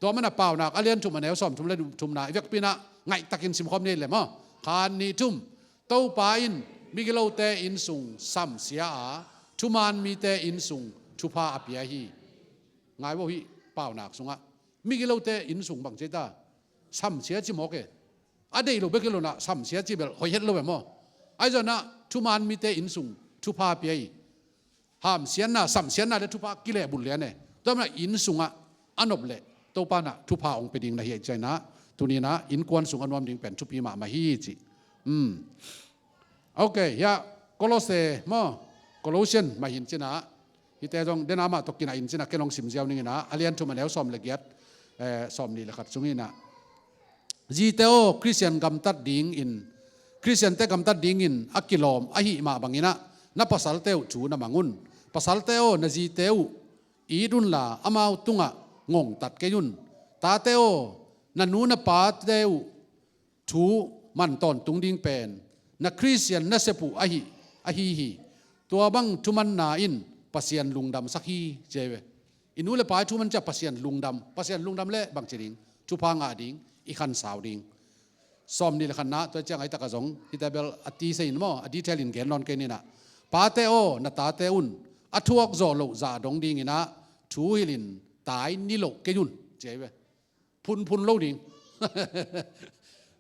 Tua mana Paunak a lian thum a neu sawm thum le thumna i vekpinah ngaihtakin simkhawm nei le maw. Khan nih thum. Topa in migilote innsung samsia a, thuman mite innsung thupha a pia hi. Ngai vo hih Paunak sungah migilote innsung bang cei ta samsia ci mawk e. A deih lo bek hi lo nah samsia ci bel hoih het lo e maw. Ahi zongah thuman mite innsung thupha pia hi. Hamsiatna, samsiatna le thupha kilehbulh lian e. Tua manin innsungah a nop leh Topa in thupha hong pia ding na hi ahih ciangin tuni-in innkuan sung a nuam ding pen thupi mahmah hi ci. Ok, hiah Kolose maw, Colossian mah hi in ci-in, hihte zong den a mah tawh kinah in ci-in ken hong sim ziau ning in, a lian thum a neu sawm le giat, eh, sawmnih le khat sung in, zite aw, Khristian gamtat dingin, Khristiante gamtat dingin a kilawm ahih mah bangin na pasalte uh thu na mang un. Pasalte aw, na zite uh it unla amau tungah ngongtat kei un. Tate aw, na nu na pate uh thu man tawntung ding pen na Khristian nasep uh ahi, ahi hi. Tua bang thumanna in Pasian lungdamsak hi, ci hi ve. I nu le pa i thu man ciang Pasian lungdam, Pasian lungdam leh bangci ding, thupha ngah ding, i khansau ding. Sawmnih le khatna, tua ciang a hi takah zong hihte bel a tisa in maw, a detail in gen nawn kei ning in, pate aw, na tate un a thuak zawh loh zah dong dingin thu hilhin tai ni loh kei un, ci hi ve. Phunphun lo ding.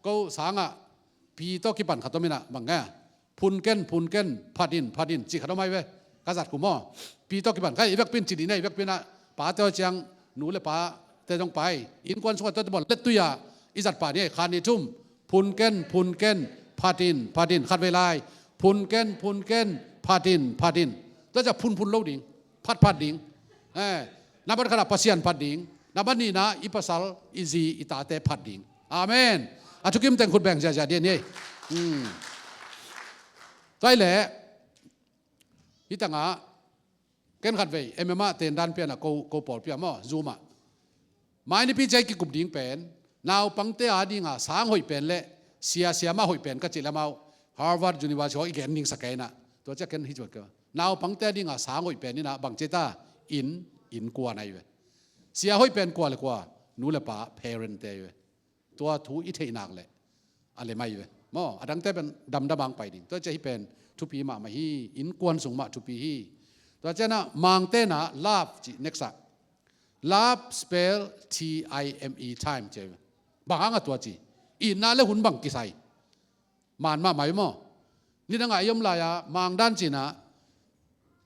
Ko sangah pi tawh kipan khat om in, bang nge, phun ken, phun ken, phat in, phat in, ci khat om hi ve. Ka zat kum aw. Pi tawh kipan, kei i vekpi in ci ding na, i vekpi in, pate aw ciang, nu le pate zong pai. Innkuan sungah tuate bawl lettui-a i zat pah ni, khat, nih, thum. Phun ken, phun ken, phat in, phat in, khatvei lai. Phun ken, phun ken, phat in, phat in. Tua ciang phunphun lo ding. Phatphat ding. Eh, nambat khatah Pasian phat ding. Nambat nihna i pasal, i zi, i tate phat ding. Amen. A thukim teng khut beng ziahziah dih ni. Hmm. Tua hi leh, hih tangah ken khatvei M M A ten dan pian a ko, ko pawlpi ah maw, Zoom ah. Mai nipi ciang kikup ding pen naupangte a dinga sang hoih pen le sia, siamah hoih pen ka cih leh amau Harvard University hong i gen ning sa kei in, tua ciang ken hih cuan kei. Naupangte a dinga sang hoih pen in bang ci ta, inn, innkuan ahi ve. Sia hoih pen kua le kua, nu le pa, parent-te ahi ve. Tua thu i theih nak leh a lem ahi ve. Maw, a dangte pen damdam hong pai ding. Tua ciang hih pen thupi mahmah hi, innkuan sung mah thupi hi. Tua ciangin Mangte in love ci, next ah. Love spell T I M E, time ci hi ve. Bang hang a tua ci? Itna le hun bang kisai? Man mahmah hi maw. Nidang a i om lai-a Mang dan ci in,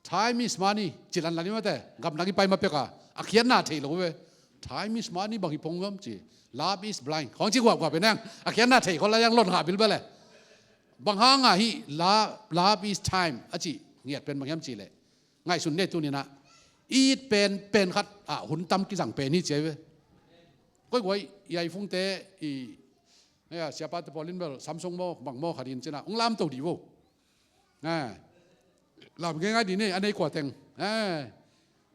time is money ci lanlan hi mate. Gamdang i pai ma pek a, a khiatna thei lo ve. Time is money bang hi pong hiam ci. Love is blind khawng ci guahguah pen hang, a khiatna thei khol lai-a hong lon kha bilbel e. Bang hang a hih love, love is time a cih ngiat pen bang hiam cih leh, ngaihsun ni, tuni-in it pen, pen khat ah hun tam kizang pen hi ci hi ve. Koikoi i iPhone-te i, eh, siapate pawl in bel Samsung maw, bang maw khat hi in ci in hong lamto dih vo. Eh, lam ngeingai dih ni, a nei kua teng. Eh,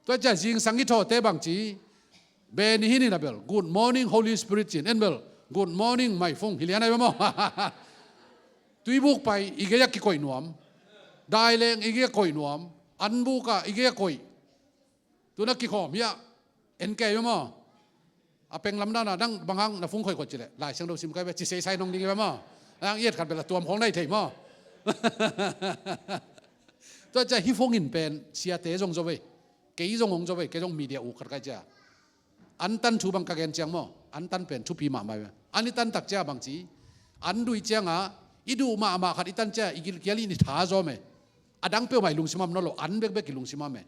tua ciang zingsang i thawhte bang ci, Benny hi in a bel, "Good morning, Holy Spirit," ci in, en bel, "Good morning, my phone," hi lian ahi ve maw. Tuibuk pai i gei ah kikoih nuam. Daileng i gei ah koih nuam. Anbuk ah i gei ah koih. Tu-in kikhawm hi a, en kei ve maw. A peng lam dan a, "Nang bang hang na phone khoih kha?" ci leh, "Lai Siangtho sim ka hi ve," ci seisai nong ding hi ve maw. Nang i et khat bel a tuam khawng na hi thei maw. Tua ciang hih phone in pen siate zong zo ve. Kei zong hong zo ve, kei zong media uk khat ka hi ciang. Antan thu bang ka gen ciang maw, antan pen thupi mahmah hi ve. An i tan tak ciang bang ci, an duh ciang a, i duh mahmah khat i tan ciang i gilkial in i tha zawm e. A dang peuhmah i lungsim ah om nawn lo, an bekbek i lungsim ah om e.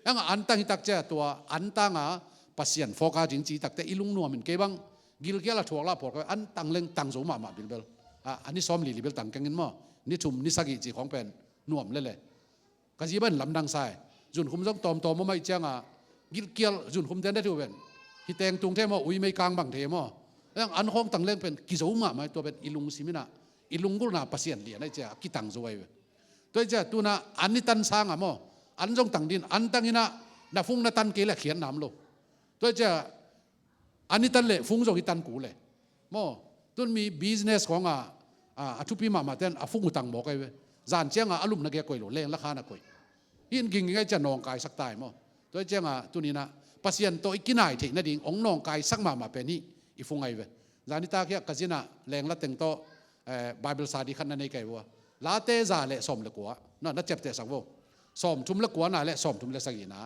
Hang a antang hi tak ciang tua antang a Pasian focus ding ci tak teh i lungnuam in, kei bang gilkial a thuak lah a pawlkhat antang leng tang zo mahmah bilbel. A, a ni sawmli li bel tang keng in maw, ni thum ni sagih ci khawng pen nuam lel e. Ka zi bang in lamdang sa e. Zunkhum zong tawmtawm om ahih ciang a, gilkial zunkhum ten deh thei uh pen, hi teng tung thei maw, ui mei kang bang thei maw. Hang an khawng tang leng pen kizo mahmah, tua pen i lungsim in a, i lunggulhna Pasian lian ahih ciang a kitang zo ahi ve. Tua ahih ciang a tu-in a an i tan sang a maw, an zong tang ding, an tang in a, na phone na tan kei leh a khiatna om lo. Tua ahih ciang a an i tan leh phone zong i tan kul e. Maw, tu-in mi business khawng a, a, a thupi mahmah ten a phone uh tang mawk ahi ve. Zan ciang a a lupna gei ah koih lo, leng la khan ah koih. Hih in gingging ahih ciang a nawngkaisak ta hi maw. Tua ahih ciang a tuni-in a Pasian tawh i kinai theih nading hong nawngkaisak mahmah pen hih i phone ahi ve. Zan nitak hiah ka zi in a leng la teng tawh, eh, Bible study khat na nei ka hi uh a. Late za le sawm le kua, na, na ciaptehsak vo. Sawmthum le kuana le sawmthum le sagihna.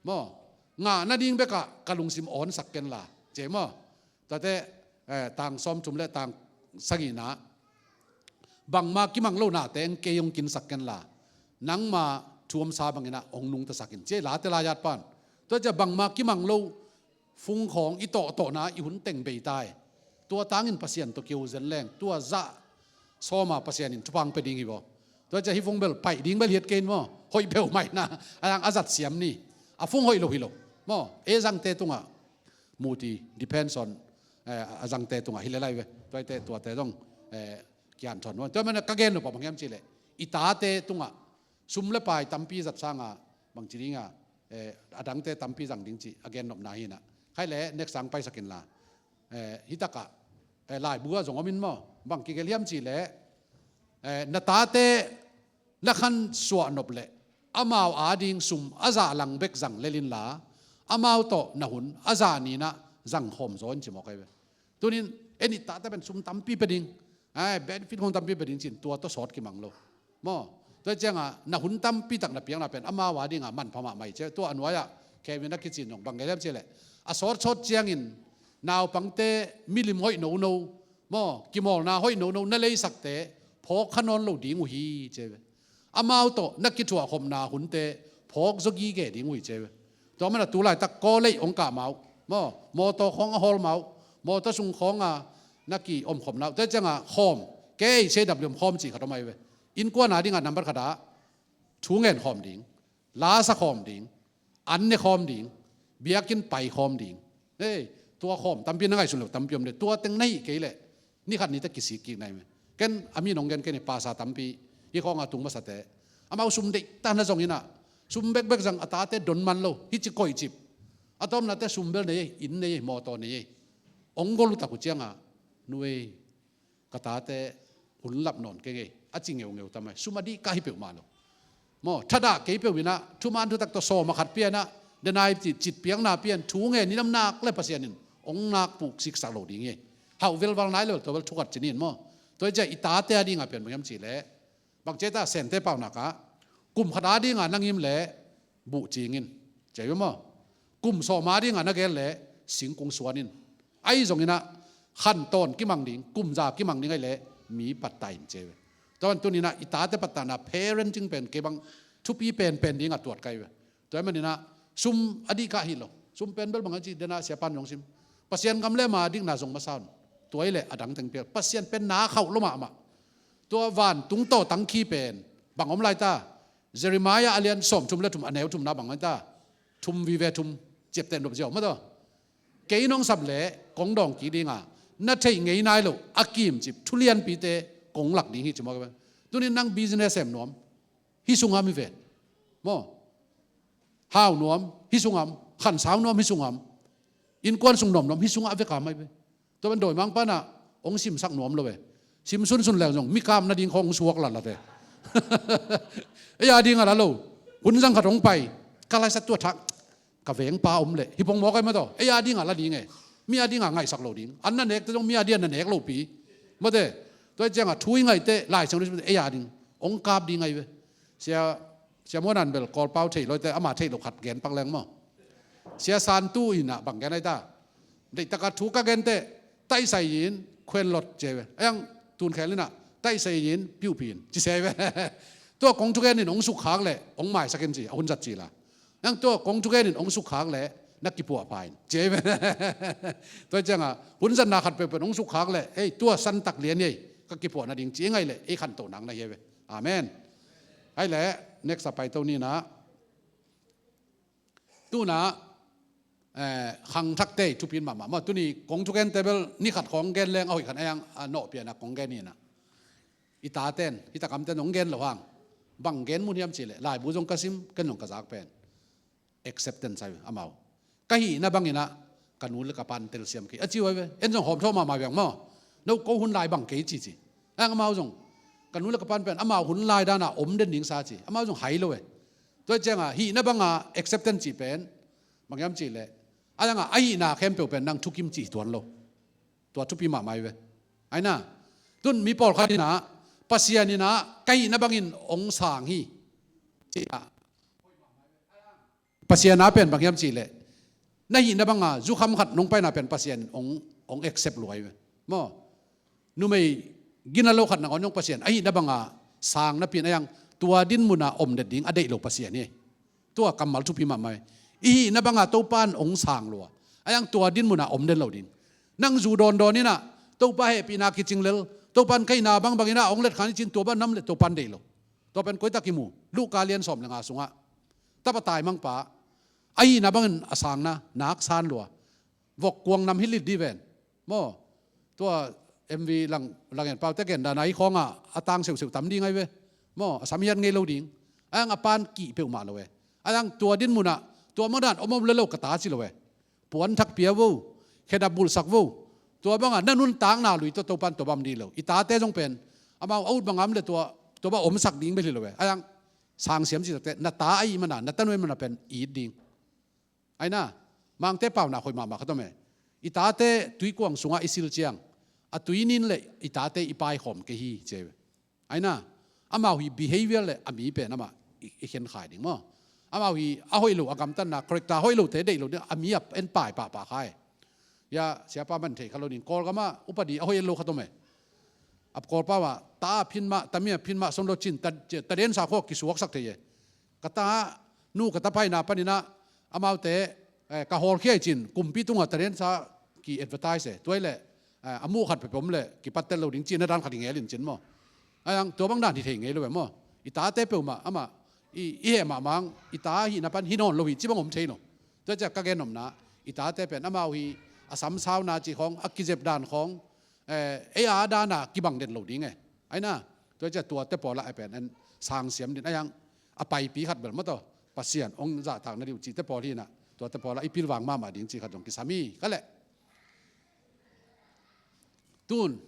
Maw, ngah nading bek ah ka lungsim awnsak ken la, ci maw. Tua teh, eh, tang sawmthum le tang sagihna. bangma kimang lo nate eng kei hong kinsak ken la, nangma thu omsa bangin ah hong nungtasak in, ci a late lai-at pan. Tua ciah bangma kimang lo fung khawng i tawhtawhna i hun teng bei ta hi. Tua tangin Pasian tawh kiho zen leng tua zah sawma Pasian in thupha pia ding hi vaw. Tua ciah hih fung bel paih ding bel hi kei in maw, hoih peuhmah in ah, a zang a zat siam ni. A fung hoih lo hi lo maw, ei zangte tungah muti, depends on, eh, a zangte tungah hi lel lai ve. Tuate, tuate zong, eh, kian thon. Tua manin ka gen nop bang hiam cih leh, i tate tungah sum le pai tampi zat sanga bangci dinga, eh, a dangte tampi zang ding cih a gen nopna hi in ah. Khaih leh next sang paisak in la. Eh, hih takah, eh, laibu ah zong om in maw, bang kigelh hiam cih leh, eh, na tate na khansuah nop leh amau ading sum a zah lang bek zang lel in la, amau tawh na hun a zah ni in ah zang khawm zaw in ci mawk ahi ve. Tunin en i tate pen sum tampi pia ding, ai, benefit khawng tampi pia ding ci-in tua tawh sawt kimang lo maw. Tua ciangah na hun tampi tak na piakna pen amau adinga manpha mahmah hi ci. Tua a nuai-ah Kevin a kici in zong bang gen hiam cih leh, a sawtsawt ciangin naupangte milim hoih nono maw, kimawlna hoih nono na leisakte phawk kha nawn lo ding uh hi ci ve. Amau tawh na kithuahkhopna hunte phawk zaw gige ding uh hi ci ve. Tua manin ah tu laitak kawleih hong kah ma uh maw, mawtaw khawng a hawl ma uh, mawtaw sung khawnga na kiomkhopna uh, tua ciangah khawm, kei C W M khawm cih khat om ahi ve. Innkuan adingah nambat khatah thu ngen khawm ding, la sa khawm ding, an ne khawm ding, biakinn pai khawm ding. Hei, tua khawm tampi na ngaihsun lo tampi om de, tua teng na hih kei leh ni khat ni teh kisik kik na hi ve. Ken a min hong gen kei ni, pasa tampi hih khawnga tung masate, amau sum deihta na zong in ah, sum bekbek zang, a tate don man lo, hih ci koih cip. A tawpnate sum bel nei ei, inn nei ei, mawtaw nei ei. Hong gol uh tak uh ciangah, nu ei, ka tate hun lap nawn kei ngei, a ci ngeungeu ta mai. Sum a dih kah hi peuhmah lo maw, thadah kei peuh in ah, thuman thutak tawh sawma khat pia in ah, denai cih cit piakna pia in, thu ngen in om nak leh Pasian in hong nak puh siksak lo ding hi. Hauh velval nai lo, tua bel thu khat ci ni in maw. Tua hi ciah i tate adinga pen bang hiam cih leh, bang ci a, Sente paunak ah, kum khat adinga na ngim leh buh cing in, ci ahi ve maw. Kum sawma adinga na gel leh singkung suan in. Ahi zongin ah khantawn kimang ding, kumza kimang ding ahih leh mi pattah in ci ahi ve. Tua ban tuni-in ah i tate pattahna, parenting pen kei bang thupi penpen dingah tuat ka hi ve. Tua ahih manin ah sum a dih kah hi lo. Sum pen bel bang a ci, dena siapan zong sim, Pasian gam le ma dikna zong masa un. Tua hi leh a dang teng pial. Pasian pen na khauh lo mahmah. Tua vantung tawh tangkhi pen bang om lai ta? Jeremiah a lian sawmthum le thum, a neu thumna bang om lai ta? Thum vive thum, ciapteh nop ziau mah tawh. Kei nong sap leh kong dawng kik dinga, na theih ngei nai lo a kimcip thu lianpite kong lak ding hi ci mawk hi ve. Tunin nang business sem nuam, hih sungah mi ven maw. Hau nuam, hih sungah, khansau nuam, hih sungah, innkuan sung nuam nuam, hih sungah a vek a mai ve. Tua ban dawimangpa in ah hong simsak nuam lo ve. Sim sunsun leng zong mikam nading khawng hong suak latlat e. Ei a dingah la lo. Hun zang khat hong pai, ka laisat tua thak, ka vengpa om leh, hi pong mawk ai mah tawh. Ei a dingah la ding e. Mi a dingah ngaihsak lo ding. An na nek teh zong mi a dingah na nek lopi. Mate, tua hi ciangah thu i ngaih teh Lai Siangtho ei a ding hong kap ding ahi ve. Sia, Sia Muan in bel Kawlpau thei lo hi teh, ama theih loh khat gen pak leng maw. Sia Santu in ah bang gen ahi ta? Deihtakah thu ka gen teh, taisai in khuenlot ci ahi ve. A iang tunkhel in ah taisai in piupi in ci se ahi ve. Tua kong thugen in hong sukkhak leh hong maisak in ci, a hun zat ci la. A iang tua kong thugen in hong sukkhak leh na kipuah pha in ci ahi ve. Tua hi ciangah hun zatna khat peuhpeuh hong sukkhak leh, ei, tua santak lian hi ei, ka kipuah nading ci ngaih leh ei khantohna na hi ahi ve. Amen. Ahih leh next a paito ni in ah. Tu-in ah, eh, khangthakte thupi in mahmah maw. Tuni kong thugente bel ni khat khawng gen leng a hoih khat a iang, a nawhpih in ah kong gen hi in ah. I taten, i takamten hong gen loh hang, bang gen mun hiam cih leh, laibu zong ka sim, ken zong ka zak pen acceptance ahi ve, amau. Ka hihna bangin ah ka nu le ka pan telsiam kei a ci uh ahi ve. En zong hawmthawh mahmah veng maw. No, ko hun lai bang kei ci ci. A iang amau zong, ka nu le ka pan pen amau hun lai dana om den ding sa ci, amau zong hai lo e. Tua hi ciangah hihna banga acceptance cih pen bang hiam cih leh, a iangah a hihna khempeuh pen nang thukim cih tuan lo. Tua thupi mahmah hi ve. Aina, tun mi pawlkhat in ah, Pasian in ah ka hihna bangin hong sang hi ci-ah, Pasian a pen bang hiam cih leh, na hihna banga zukham khat nong paina pen Pasian in hong, hong accept lua hi ve maw. Numei Gina lo khat nangawn zong Pasian ahihna banga sang napi in a yang tua din muna om det ding a deih lo Pasian hi. Tua kammal thupi mahmah hi. I hihna banga Topa in hong sang lua a yang tua din muna om den lo ding. Nang zu dawndawn inah Topa hehpihna kicing lel, Topa in ka hihna bangbang inah hong letkhan i cin tua bang nam le Topa in deih lo. Tua pen koitak i mu? Luka lian sawm le nga sungah tapa taimangpa a hihna bangin a sangna nak san lua. Vok kuang nam hi lit di ven maw? Tua M V lang, lang en paute gen dana i khawngah a tang seuhseuh tam ding ai ve maw? A sam hiat ngei lo ding. A yang a pan kih peuhmah lo e. A yang tua din munah tua mangdan om om le lo ka ta ci lo e. Puan thak pia vo, khedap bulhsak vo. Tua banga na nuntakna lui tawh Topan tua bam di lo. I tate zong pen amau a ut bangam le tua, tua bang omsak ding bel hi lo e. A yang sang siam ci takte na ta a ih mana, na tanu a ih mana pen it ding. Aina, Mangte pauna hoih mahmah khat om e. I tate tuikuang sungah i sil ciang a tui nin le i tate i paikhawm kei hi ci e. Aina, amau hi behavior le a mi pen amah i, i khen khai ding maw? Amau hi a hoih lo a gamtatna, character hoih lote deih lo ding a mi a en pai pahpah khai. Ya, siapa man thei kha lo ding, Kawlgamah upadi a hoih en lo khat om e. A Kawlpa mah ta a phin mah, ta mi a phin mah son lo cin, ta, ta densa khawk kisuaksak thei e. Ka ta nu ka ta paina paninah amaute, eh, ka hawlkhia i cin kumpi tungah ta densa ki advertise e. Tuai le, eh, a muh khat pepom le kipattel lo ding cin a dan khat i ngel in cin maw? A yang tua bang dan hi thei ngei lo e maw? I tate peuhmah amah i, i heh mahmah ang, i ta hihna pan hi nawn lo hi ci bang om thei lo. Tua ciah ka gen omna, i tate pen amau hi a samsauna ci khawng, a kizep dan khawng, eh, ei a dana kibang den lo ding e. Aina, tua ciah tuate pawlah e pen en sang siam din a yang a paipi khat bel maw taw Pasian hong zahtakna dih uh cihte pawl hinah tuate pawlah i pilvang mahmah ding cih khat zong kisam hi ka leh. Tun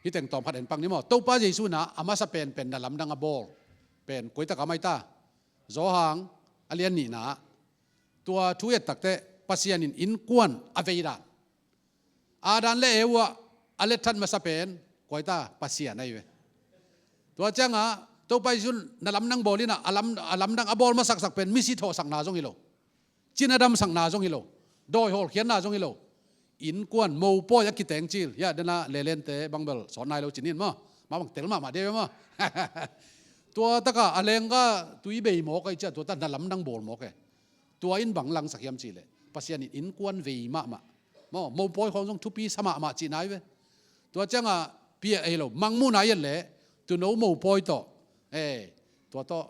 hih teng tawm khat en pak ni maw? Topa Jesu na a masa penpen na lamdang a bawl pen koitak a mai ta? Zawhang a lian nihna ah tua thu i et takte Pasian in innkuan a vei dan. Adam le Eva a letthat masa pen koita? Pasian ahi ve. Tua ciangah Topa Jesu na lamdang bawl inah a lam, a lamdang a bawl masaksak pen misi thawhsakna zong hi lo, cina damsakna zong hi lo, dawi hawlkhiatna zong hi lo. Innkuan mopawi a kiteng cil, ya, dena lelente bangbel sawt nai lo cinin maw? Mah bang tel mahmah dia maw? Tua taka a lengka tui bei mawk ahi ciah tua ta na lamdang bawl mawk e. Tua in bang langsak hiam cihleh Pasian in innkuan vei mahmah maw, mopawi khawng zong thupi sa mahmah cihna hi ve. Tua ciangah piah ahi lo, mangmuhna i et leh tuno mopawi tawh, eh, tua tawh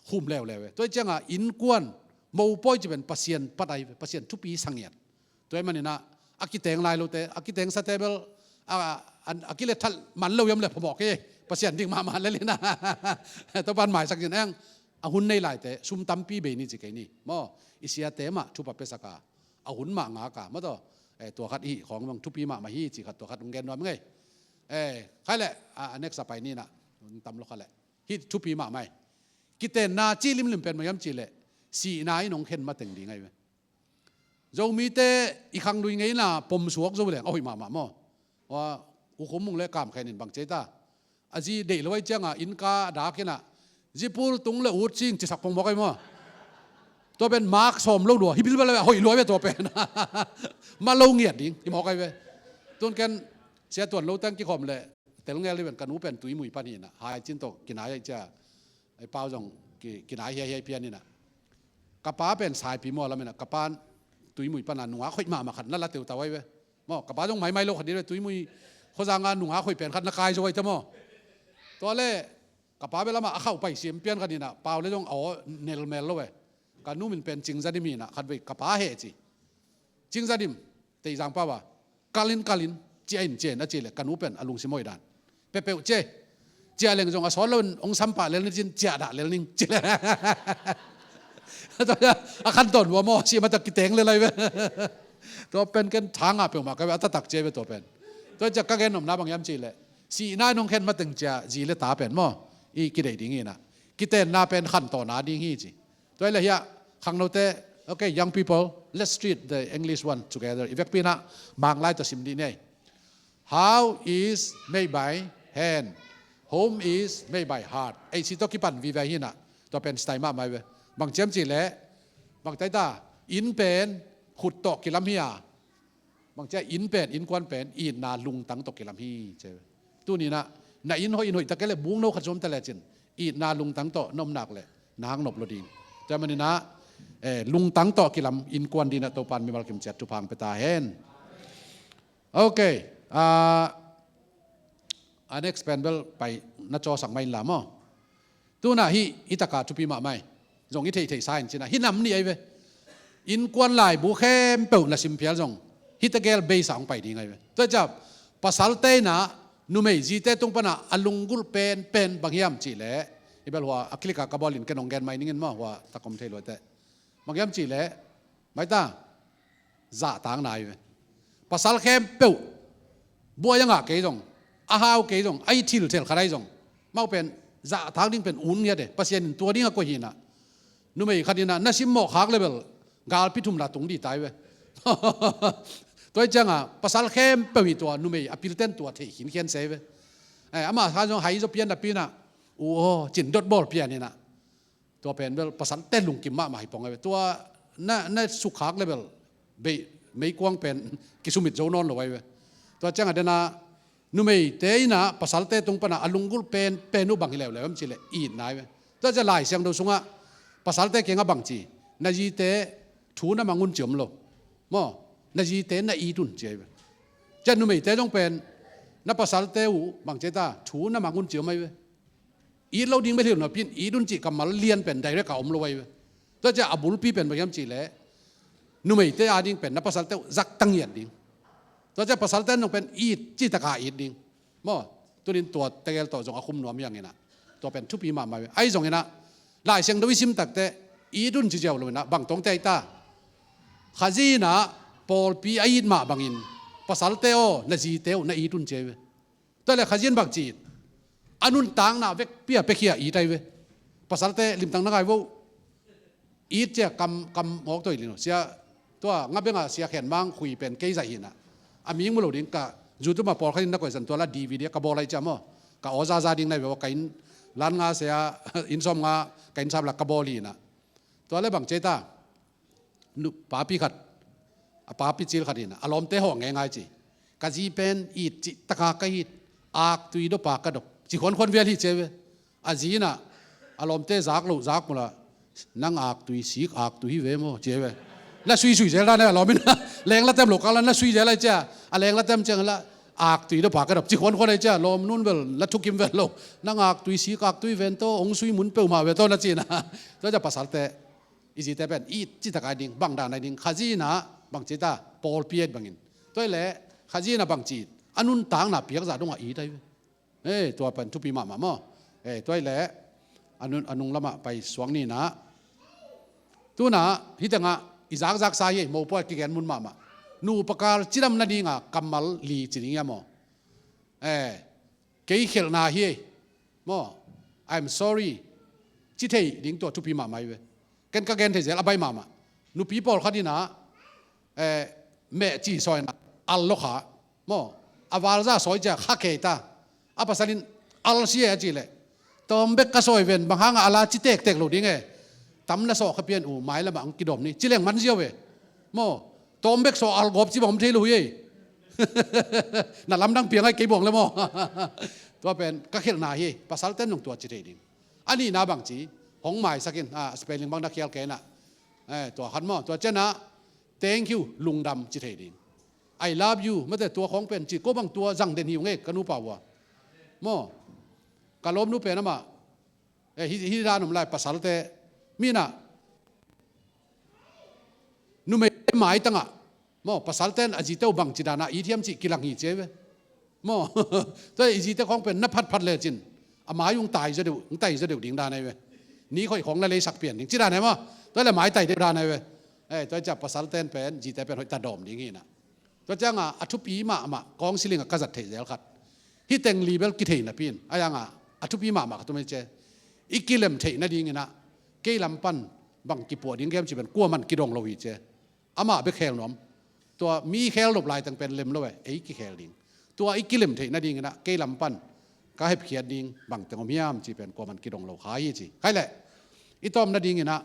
khum leuleu e. Tua i ciangah innkuan mopawi ci pen Pasian pat ahi ve, Pasian thupi sangiat. Tua i maninah a kiteng lai lote, a kiteng sate bel a, a, a kiletthal man lo hiam le phamawh kei, Pasian ding mahmah lel inah Topan maisak cin eng. A hun nei laite sum tampi bei ni ci kei ni maw? I siate mah thupha piasak a, a hun mah ngak a maw taw? Eh, tua khat i hih khawng bang thupi mahmah hi ci khat tua khat hong gen nuam ngei. Eh, khai leh a, a next a pai ninah hun tam lo kha leh. Hih thupi mahmah hi. Kitenna cih limlim pen mah hiam cihleh sihna in hong khen mateng ding ahi ve. Zomite i khanglui ngeina pomsuak zo leng a hoih mahmah maw? Ua, U Khum Mung le Kam Khen in bang ci ta? A zi deih lo ahi ciangah innka a dak inah zipul tung le ut sing cisak pongmawk ahi maw? Tua pen mark sawm lo lua, hi bilbel a hoih lua ve tua pen. Mah lo ngiat ding hi mawk ahi ve. Tun ken sia tuan lo teng kikhawm le tel ngel hi ven, ka nu pen Tuimui pan hinah, hai cin tawh kinai ahi cia. Ei pau zong ki, kinai hiaihiai pian inah. Ka pa pen Saipi maw lam inah, ka pa Tuimui pana nungak hoih mahmah khat na la teutau ahi ve. Maw, ka pa zong maimai lo khat dih ve, Tuimui khuazanga nungak hoih pen khat na kai zo ahi ta maw? Tua le ka pa bel amah a khauh pai siam pian khat inah, pau le zong a aw nelmel lo e. Ka nu min pen Cingzadim inah, khat vei ka pa heh ci. Cingzadim, Teizang pau a, kalin kalin ciah in ciah in a cih leh ka nu pen a lungsim hoih dan, pepeuh cia, ciah leng zong a sawt loin hong sampah lel ni cin ciah dah lel ning cih leh a khantawn hua maw, sih mata kiteng lel ahi ve. Tua pen ken thangah peuhmah ka ve, a taktak cia ve tua pen. Tua ciah ka gen omna bang hiam cih leh sihna in hong khen mateng cia zi le ta pen maw, i kideih ding hinah, kitenna pen khantawn a ding hi ci. Tua hi leh hiah khangnote, okay, young people, let's read the English one together. I vekpi inah Mang lai tawh sim dih ni. House is made by hand, home is made by heart. Ei si tawh kipan vive hinah, tua pen style mahmah hi ve. Bang ci hiam cih leh, bang tai ta, inn pen khut tawh kilam hi a, bang ci a, inn pen, innkuan pen itna lungtang tawh kilam hi ci. Tuninah na inn hoih, inn hoih ta kei le bungno khat zuam ta lecin itna lungtang tawh na om nak le na hang nop lo ding. Tua maninah eh, lungtang tawh kilam innkuan dinah Topan mimal kimciat thupha hong pia ta hen. Ok. Ah, a next pen bel pai na cawsak mah inla maw. Tunah hih i takah thupi mahmah hi. Zong i theihtheih sa in cinah hih nam nih ahi ve. Innkuan laibu khempeuh na sim phial zong hih tegel beisa hong pai ding ahi ve. Tua ciah pasalte inah numei zite tung panah a lunggulh penpen bang hiam cihleh, i bel hua a click a ka bawlin ken hong gen mai ningin maw, hua takom thei luaiteh. Bang hiam cihleh, maita zahtakna ahi ve. Pasal khempeuh buai a ngah kei zong, a hau kei zong, a i thilthel khat ahi zong, amau pen zahtak ding pen un ngiat e. Pasian in tua dingah koih hinah numei khat inah na simmawh khak le bel galpi thumna tung dih ta hi ve. Tua hi ciangah pasal khempeuh hi tua numei a pilten tua thei khinkhian se hi ve. Eh, amah kha zong hai zaw pian napi inah u aw cin dot bawl pian inah tua pen bel pasalte lungkim mahmah hi pong ahi ve. Tua na, na sukkhak le bel bei meikuang pen kisumit zo nawn lo ahi ve. Tua ciangah dena numeite inah pasalte tung panah a lunggulh penpen uh bang hi leuleu em cihleh itna ahi ve. Tua ciah Lai Siangtho sungah pasalte kiangah bang ci, na zite thu na mang un ci om lo maw, na zite na it un ci ahi ve. Ciah numeite zong pen na pasalte uh bang ci ta thu na mang un ci om ahi ve. It lo ding bek hi lo napi in it un cih kammal lian pen direct a om lo ahi ve. Tua ciah a bulpi pen bang hiam cihleh numeite ading pen na pasalte uh zakta ngiat ding. Tua ciah pasalte nong pen it cih taka it ding maw. Tunin tua tegel tawh zong a khum nuam hi hanginah tua pen thupi mahmah hi ve. Ahi zonginah Lai Siangtho i sim takteh it un ci ziau loinah bang tawngte ahi ta, Khazih inah pawlpi a it mah bangin pasalte aw na zite uh na it un ci ahi ve. Tua le Khazih in bang ci it, a nuntakna vekpi a piakhia it ahi ve. Pasalte limtang na ngai vo. It cia kam, kam mawk toi lino sia. Tua nga benga sia khen mang khui pen kei zaih hinah a ming mu lo ding ka YouTube ah pawlkhat in na koih zan tua la D V D ka bawl ahi cia maw. Ka aw zaza ding na hi ve ua ka inn lan nga sia inn sawm nga ka inn sap la ka bawl hinah. Tua le bang cia ta, nu, papi khat, a papi cil khat hinah a lawmte hawh ngeingai ci. Ka zi pen it cih taka ka it, aktui dopa ka dop ci khuankhuan vial hi ci ahi ve. A zi inah a lawmte zak loh zak mula nang aktui sik aktui hi ve maw ci ahi ve. Na suisui zel dan ahi ve a lawm inah lengla tem lo kang la na sui zel ahi cia, a lengla tem ciang la aktui dopa ka dop ci khuankhuan ahi cia lawm nun vel na thukim vel lo. Nang aktui sik aktui ven tawh hong sui mun peuhmah ve tawh na cinah. Tua cia pasalte i zite pen it cih taka ding bang dan ahi ding Khazih inah bang ci ta pawlpi a it bangin. Tua hi leh Khazih inah bang ci it a nuntakna piakzah dongah it ahi ve. Hei, tua pen thupi mahmah maw. Hei, tua hi leh a nun, a nung lamah pai suak ninah. Tunah hih tengah i zakzaksa hi ei mopawi a kigen mun mahmah. Nupa kal cidam nadinga kammal li ci ding hia maw. Eh, kei khelhna hi ei maw, I'm sorry ci thei ding tua thupi mahmah hi ve. Ken ka gen thei zel a bai mahmah. Nupi pawlkhat inah eh, meh ci sawina al lo kha maw, a valza sawi cia kha kei ta. A pasalin al si e a cih leh tawm bek ka sawi ven bang hanga ala ci tektek lo ding e. Tam na sawh kha pian uh mai lamah ang kidawm ni ci leng man ziau e maw. Tawm bek sawh al gawp ci bang om thei lo hi ei. Na lamdang piang ai kei buang le maw. Tua pen ka khelhna hi ei, pasalte nong tua ci thei ding. A nihna bang ci, hong maisakin a spelling bang na khial kei inah. Eh, tua khat maw, tua cianah thank you lungdam ci thei ding. I love you mate tua khawng pen ci ko bang tua zang den hi ung e ka nupa ua maw. Ka lawmnu pen amah eh, hi, hi dan om lai pasalte minah numeite maitangah maw, pasalte in a zite uh bang ci danah it hiam cih kilang hi ci ahi ve maw. Tua i zite khawng pen na phatphat lecin a mai ung tai zaw deuh, ung tai zaw deuh ding dan ahi ve. Ni khoih khawng na leisak pian ding ci dan ahi maw. Tua le mai tai deuh dan ahi ve. Eh, tua cia pasalte in pen zite pen hoih ta dawm ding hinah. Tua cianga a thupi mahmah counseling a ka zat theih zel khat, hih teng li bel kithei napi in a yanga a thupi mahmah khat om hi ce. I kilem theih nadinginah kei lam pan bang kipuah ding kem ci pen kuaman kidong lo hi ce. Amah bek khel nuam. Tua mi khel nop laiteng pen lem lo e, ei kikhel ding. Tua i kilem theih nadinginah kei lam pan ka hepkhiat ding bangteng om hiam ci pen kuaman kidong lo kha hi ci. Khai leh i tawm nadinginah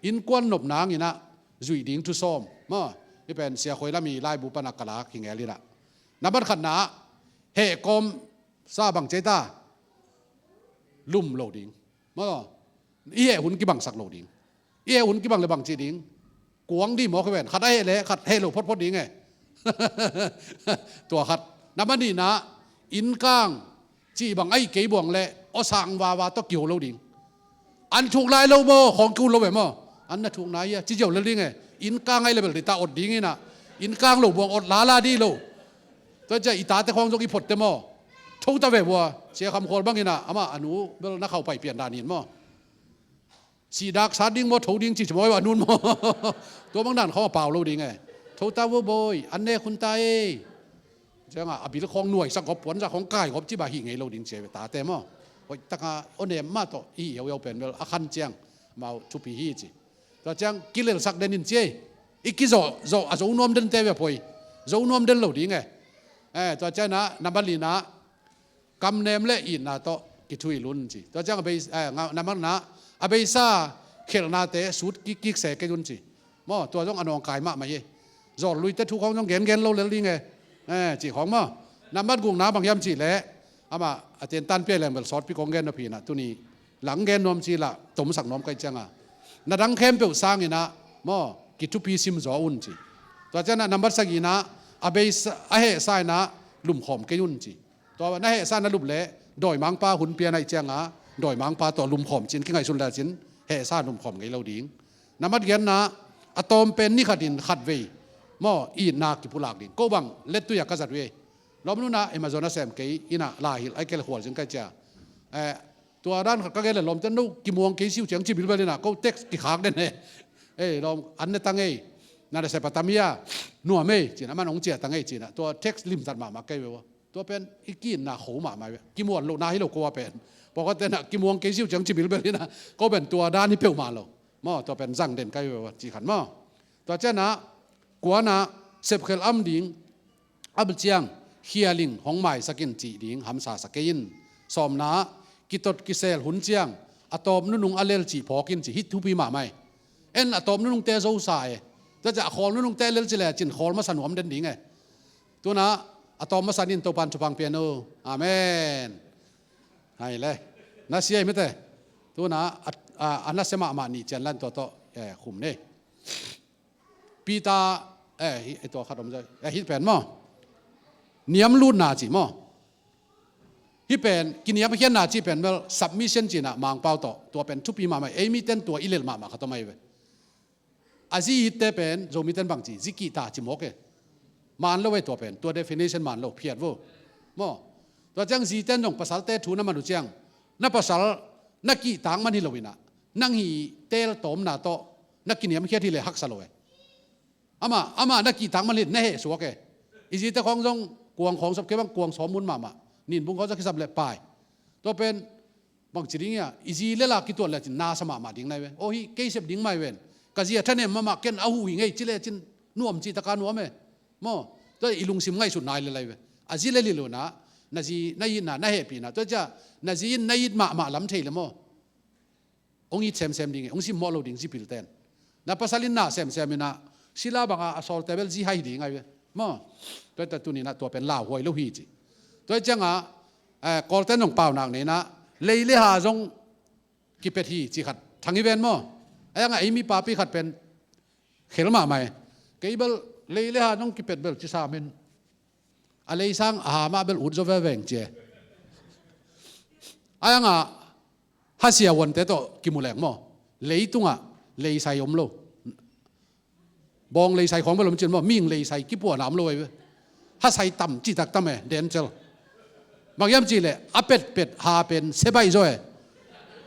innkuan nopna hanginah zuih ding thusawm maw, i pen Sia Khoi Lam i laibu pana ka lak hi ngel inah. Nambat khatna ah hehkawm sa bang ci ta, lum lo ding. Maw, i heh hun kibangsak lo ding. I heh hun kibang le bang ci ding. Kuang dih mawk hi ven. Khat a heh le khat heh lo photphot ding e. Tua khat. Nambat nihna, innkang cih bang a hih kei buang le aw sang vava tawh kiho lo ding. An thuk lai lo maw, khawng kihul lo ve maw? An na thuk nai hia, ci ziau lel ding e. Innkang a hih le bel dita ot ding inah, innkang lo buang ot lala dih lo. Tua ciah i tate khawng zong i photte maw? Tho ta ve vua, Sia Kham Khual bang inah, amah a nu bel na khauh pai pian dan in maw? Sihdak sat ding maw, tho ding ci ci maw, a nun maw? Tua bang dan khawng a pau lo ding e. Tho ta vua bawi, an nek hun ta e. Ciangah a bil khawng nuaisak gawp, puansak khawng kai gawp ci bah hih ngei lo ding ci a ve tate maw? Hoih taka aw nem mah tawh i hih hiauhiau pen bel a khan ciang amau thupi hi ci. Tua ciang kilelsak den in ci ei. I kizawh zawh a zo nuam den te ve poi. Zo nuam den lo ding e. Eh, tua cianah nambat lina, kamnem le itna tawh kithuil un ci. Tua ciang a bei, eh, nga-, nambat na, a beisa khelhnate sut kikkik se kei un ci. Maw, tua zong a nawngkai mahmah hi. Zawlluite thu khawng zong gengen lo lel ding e. Eh, ci khawng maw. Nambat gukna bang hiam cih leh, amah a tentan pia leng bel sawtpi kong gen nop hinah tuni lang gen nuam ci lah tomsak nuam kai cianga, na dang khempeuh sanginah maw, kithupi simzaw un ci. Tua cianah nambat sagihna, a beisa, a hehsa inah lumkhawm kei un ci. Tua na hehsa na lup leh dawimangpa hun pian aih cianga dawimangpa tawh lumkhawm cin kingaihsun lecin hehsa lumkhawm ngei lo ding. Nambat giatna, a tawm pen ni khatin khatvei maw, itna kipulak ding. Ko bang lettui a ka zat uh ei. Lawmnuna Amazon a sem kei inah laihilh ai kei le khual zing kai cia. Eh, tua dan khat ka gen le lawmte no kimuang kei siu ciang ci bilbel inah ko text kikhak den e. Ei lawm, an ne tang ei. Na nasep a tam hia? Nuam ei cinah, man hong ciah tang ei cinah. Tua text limtat mahmah kei ve ua. Tua pen i kiitna kho mahmah ve. Kimuan lohna hi lo ko a pen. Pawlkhat tenah kimuang kei siu ciang ci bilbel inah ko pen tua dan hi peuhmah lo. Maw, tua pen zang den kai ve ua ci khan maw. Tua cianah kuanah sepkhel am ding, am ciang khialing hong maisak in cih ding hamsa sa kei in. Sawmna, kitot kisel hun ciang a tawp nunung a lel cih phawk in ci, hih thupi mahmah e. En a tawp nunungte zosa e. Tua ciah a khawl nunungte a lel ci lecin khawl masa nuam den ding e. Tunah a tawm masa nin Topan thupha pia un. Amen. Hai le. Na sia i mite. Tunah a, a, a na sia mahmah nih cian lan tua tawh, eh, khum ni. Peter, eh, hi, eh, tua khat om zai. Eh, hih pen maw. Niamlutna ci maw. Hih pen, kiniamkhiatna ci pen bel submission cinah Mangpau tawh. Tua pen thupi mahmah. Ei miten tua i lel mahmah khat om ahi ve. A zi itte pen, Zomiten bangci, zi kihta ci mawk e. Man lo e tua pen, tua definition man lo, phiat vo. Maw. Tua ciang ziten zong pasalte thu na man uh ciang, na pasal, na kihtak man hi lo inah, nang hi tel tawmna tawh, na kiniamkhiat hi le haksa lo e. Amah, amah na kihtak man hi na heh suak e. I zite khawng zong, kuang khawng sap kei bang, kuang sawm mun mahmah. Ninbung khawng zong kisap le pai. Tua pen, bangci ding hia, i zi le la kituat lecin nasa mahmah ding nai ve. Aw hi, kei sep ding mai ven. Ka zi a thanem mahmah ken a huh hi ngei ci lecin nuam cih taka nuam e. Maw, tua i lungsim ngaihsut nai le lai ve. A zi le lilunah, na zi, na itna, na hehpihna. Tua ciah, na zi in na it mahmah lam thei le maw. Hong it semsem ding e, hong simmawh lo ding zi pilten. Na pasal in na semsem inah, sila banga a sawlte bel zi hai ding ai ve. Maw, tua ta tuninah tua pen lauhuai lo hi ci. Tua ciangah, eh, Kawlten zong paunak neinah, lei le ha zong kipet hi ci khat. Thang i ven maw. Ayangah ei mi papi khat pen, khel mahmah e. Kei bel, lei le ha zong kipet bel ci samin. A lei sang, a ha mah bel ut zaw veveng ci e. Ayangah, hasia huante tawh kimu leng maw. Leitungah, leisai om lo. Bawng leisai khawng bel om cin maw, ming leisai kipuahna om lo ahi ve. Hasai tam, citak tam e, den cel. Bang hiam cih leh, a petpet, ha pen, se baih zaw e.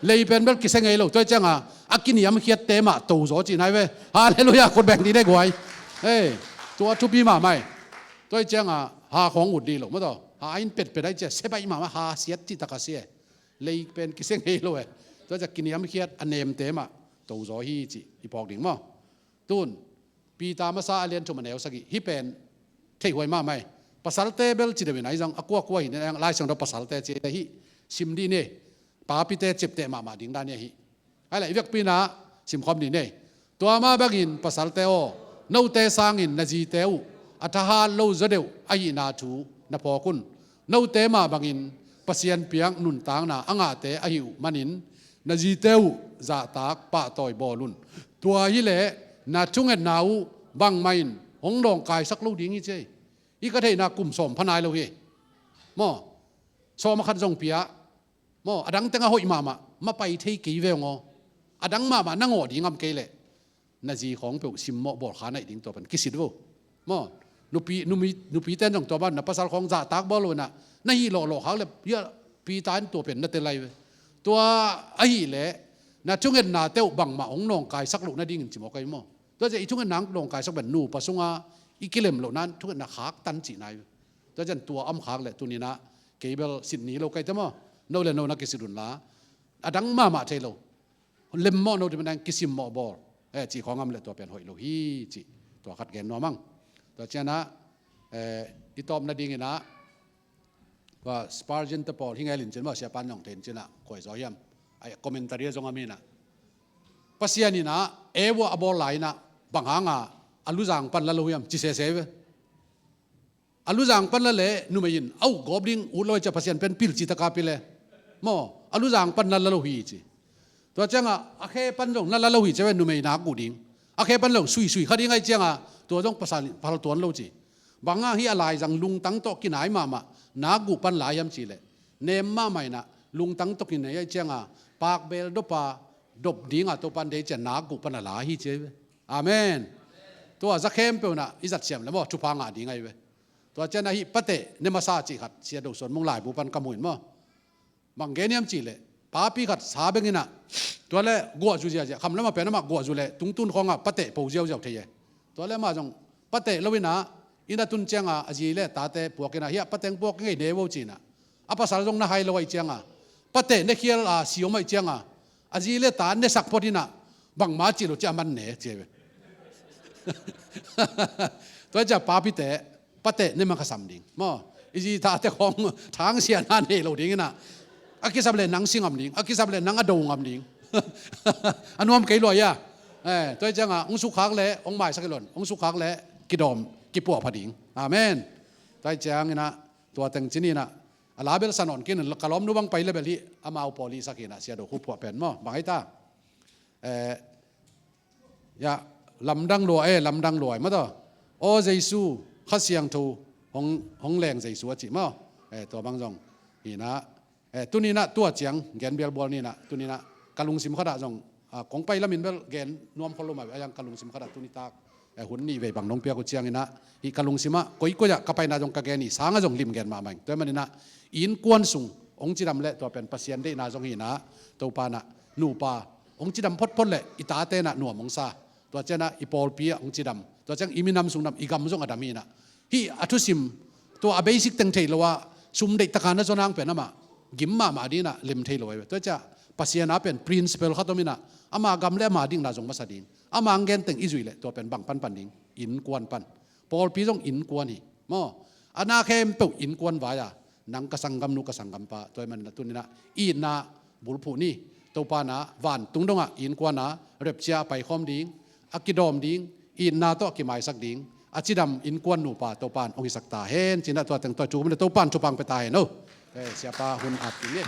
Lei pen bel kise ngei lo, tua ciangah, a kiniamkhiatte mah, to zaw cih nai ve. Halleluiah, khut beng dih ne guai. Hei, tua thupi mahmah e. Tua ciangah, ha khawng ut dih lo, maw taw. Ha in petpet ahi cia, se baih mahmah, ha siat citak a si e. Lei pen kise ngei lo e. Tua ciah kiniamkhiat a nemte mah to zaw hi cih i phawk ding maw. Tun, Peter masa a lian thum a neu sagih. Hih pen theihhuai mahmah e. Pasalte bel ci deuh in ahi zong a kuakua hi ne, Lai Siangtho pasalte ci ahi. Sim dih ni. Papite cipteh mahmah ding dan hi ahi. Ahi leh i vekpi-in ah simkhawm dih ni. Tua mah bangin pasalte aw, note sangin na zite uh a thahat lo zaw deuh ahihna thu na phawk un. Note mah bangin Pasian piak nuntakna a ngahte ahi uh manin na zite uh zahtak pahtawi bawl un. Tua hileh na thungetna uh bangmah in hong nawngkaisak lo ding hi ci ei. Hih ka theihna kum sawm pha nai lo hi. Maw, sawm a khat zong pia. Maw, a dang teng a hoih mahmah, ma pai thei kei ve ung aw. A dang mahmah na ngawh ding ngam kei leh na zi khawng peuh simmawh bawl kha naih ding tua pen kisit vo. Maw, nupi, nupi, nupi ten zong tua ban na pasal khawng zahtak bawl lo inah na hih lawhlawh khak le hia pi ta in tua pen na tel lai ve. Tua ahih leh na thungetna teuh bangmah hong nawngkaisak loh nadingin ci mawk ahi maw. Tua ciah i thungetna hong nawngkaisak pen nupa sungah i kilem loh nan thungetna khak tan cih nai ve. Tua cian tua om khak le tuninah kei bel sit ni lo kai te maw. No le no na kisit unla a dang mahmah thei lo. Lemmawh no ti manang kisimmawh bawl, eh, cih khawng am le tua pen hoih lo hi cih tua khat gen nuam ang. Tua cianah, eh, i tawp nadinginah tua Spurgeon te pawl hi ngelin cin maw, siapan zong thei in cinah khuai zaw hiam, ai commentary a zong am hinah Pasian inah Eva a bawl lai inah bang hanga a luzang pan la lo hiam ci sese ve. A luzang pan la le numei in a uk gawp ding ut lo ai cia Pasian pen pilci taka pi le maw, a luzang pan la la lo hi ci. Tua cianga a khe pan zong na la lo hi cia ve, numei nak guh ding. A khe pan zong suisui kha ding ai cianga tua zong pasal, pasal tuan lo ci. Banga hi a laizang lungtang tawh kinai mahmah nak guh pan lai hiam ci le nem mahmah inah lungtang tawh kinai ai cianga pakbel dopa dop dinga Topan dei cia nak guh pan a lai hi cia ve. Amen. Tua za khempeuh nah i zat siam le maw thupha ngah ding ahi ve. Tua cianah hih pateh ne masa cih khat sia do suan mung laibu pan ka muh in maw. Bang gen hiam cih leh papi khat sa beng inah tua le guahzu ziazia, kham lamah pen amah guahzu le tungtun khawngah pateh po ziauziau thei e. Tua le amah zong pateh lo inah inn a tun cianga a zi le tate puak inah hiah pateng puak ngei ne vo ci inah a pasal zong na hai lo aih cianga pateh ne khial a si om aih cianga a zi le ta ne sak phot inah bangma cih lo cia a man ne cia ve. Tua cia papite pateh ne mangkhasam ding maw. I zi tate khawng thangsiahna nei lo ding inah a kisap le nang si ngam ding, a kisap le nang a do ngam ding. A nuam kei lua ia. Eh, tua cianga hong sukkhak le hong maisak i lon, hong sukkhak le kidawm kipuahpha ding. Amen. Tua cianginah tua teng cininah a label sa nawn kinin ka lawmnu bang pai le bel hi amau pawl i sak hinah sia do khu phuah pen maw bang ai ta. Eh, ya, lamdang lua e, lamdang lua e mataw. Aw Jesu, Kha Siangtho hong, hong leng Jesu a cih maw. Eh, tua bang zong hinah, eh, tuninah tua ciang gen bialbual ninah tuninah ka lungsim khatah zong, ah, kong pai lamin bel gen nuam khol lo mah ve a yang ka lungsim khatah tunitak, eh, hun nih vei bang nong piak uh cianginah hih ka lungsimah koikoi ah ka paina zong ka gen hi sangah zong lim gen mahmah ing. Tua hi maninah i innkuan sung hong cidam le tua pen Pasian deihna zong hinah Topa nah nupa hong cidam photphot le i tate nah nuam hong sa. Tua cianah i pawlpi ah hong cidam. Tua ciang i minam sung dam, i gam zong a dam hinah. Hih a thusim tua a basic teng thei lo ah sum deih taka na zon hang pen amah gim mahmah dinah lem thei lo ahi ve. Tua ciah Pasian a pen principle khat om inah ama gam le ama dikna zong masa ding. Ama ang gen teng i zuih leh tua pen bang panpan ding, innkuan pan. Pawlpi zong innkuan hi maw. A na khempeuh innkuan vai a nang ka sanggamnu ka sanggampa tua hi maninah tuninah i itna bulphuh ni. Topa nah vantung dongah innkuan a repcia a paikhawm ding, a kidawm ding, i itna tawh a kimaisak ding, a cidam innkuan nupa Topan hong hisak ta hen cinah tua teng tua thu Topan thupha pia ta hen o. Eh, siapa hun at ni.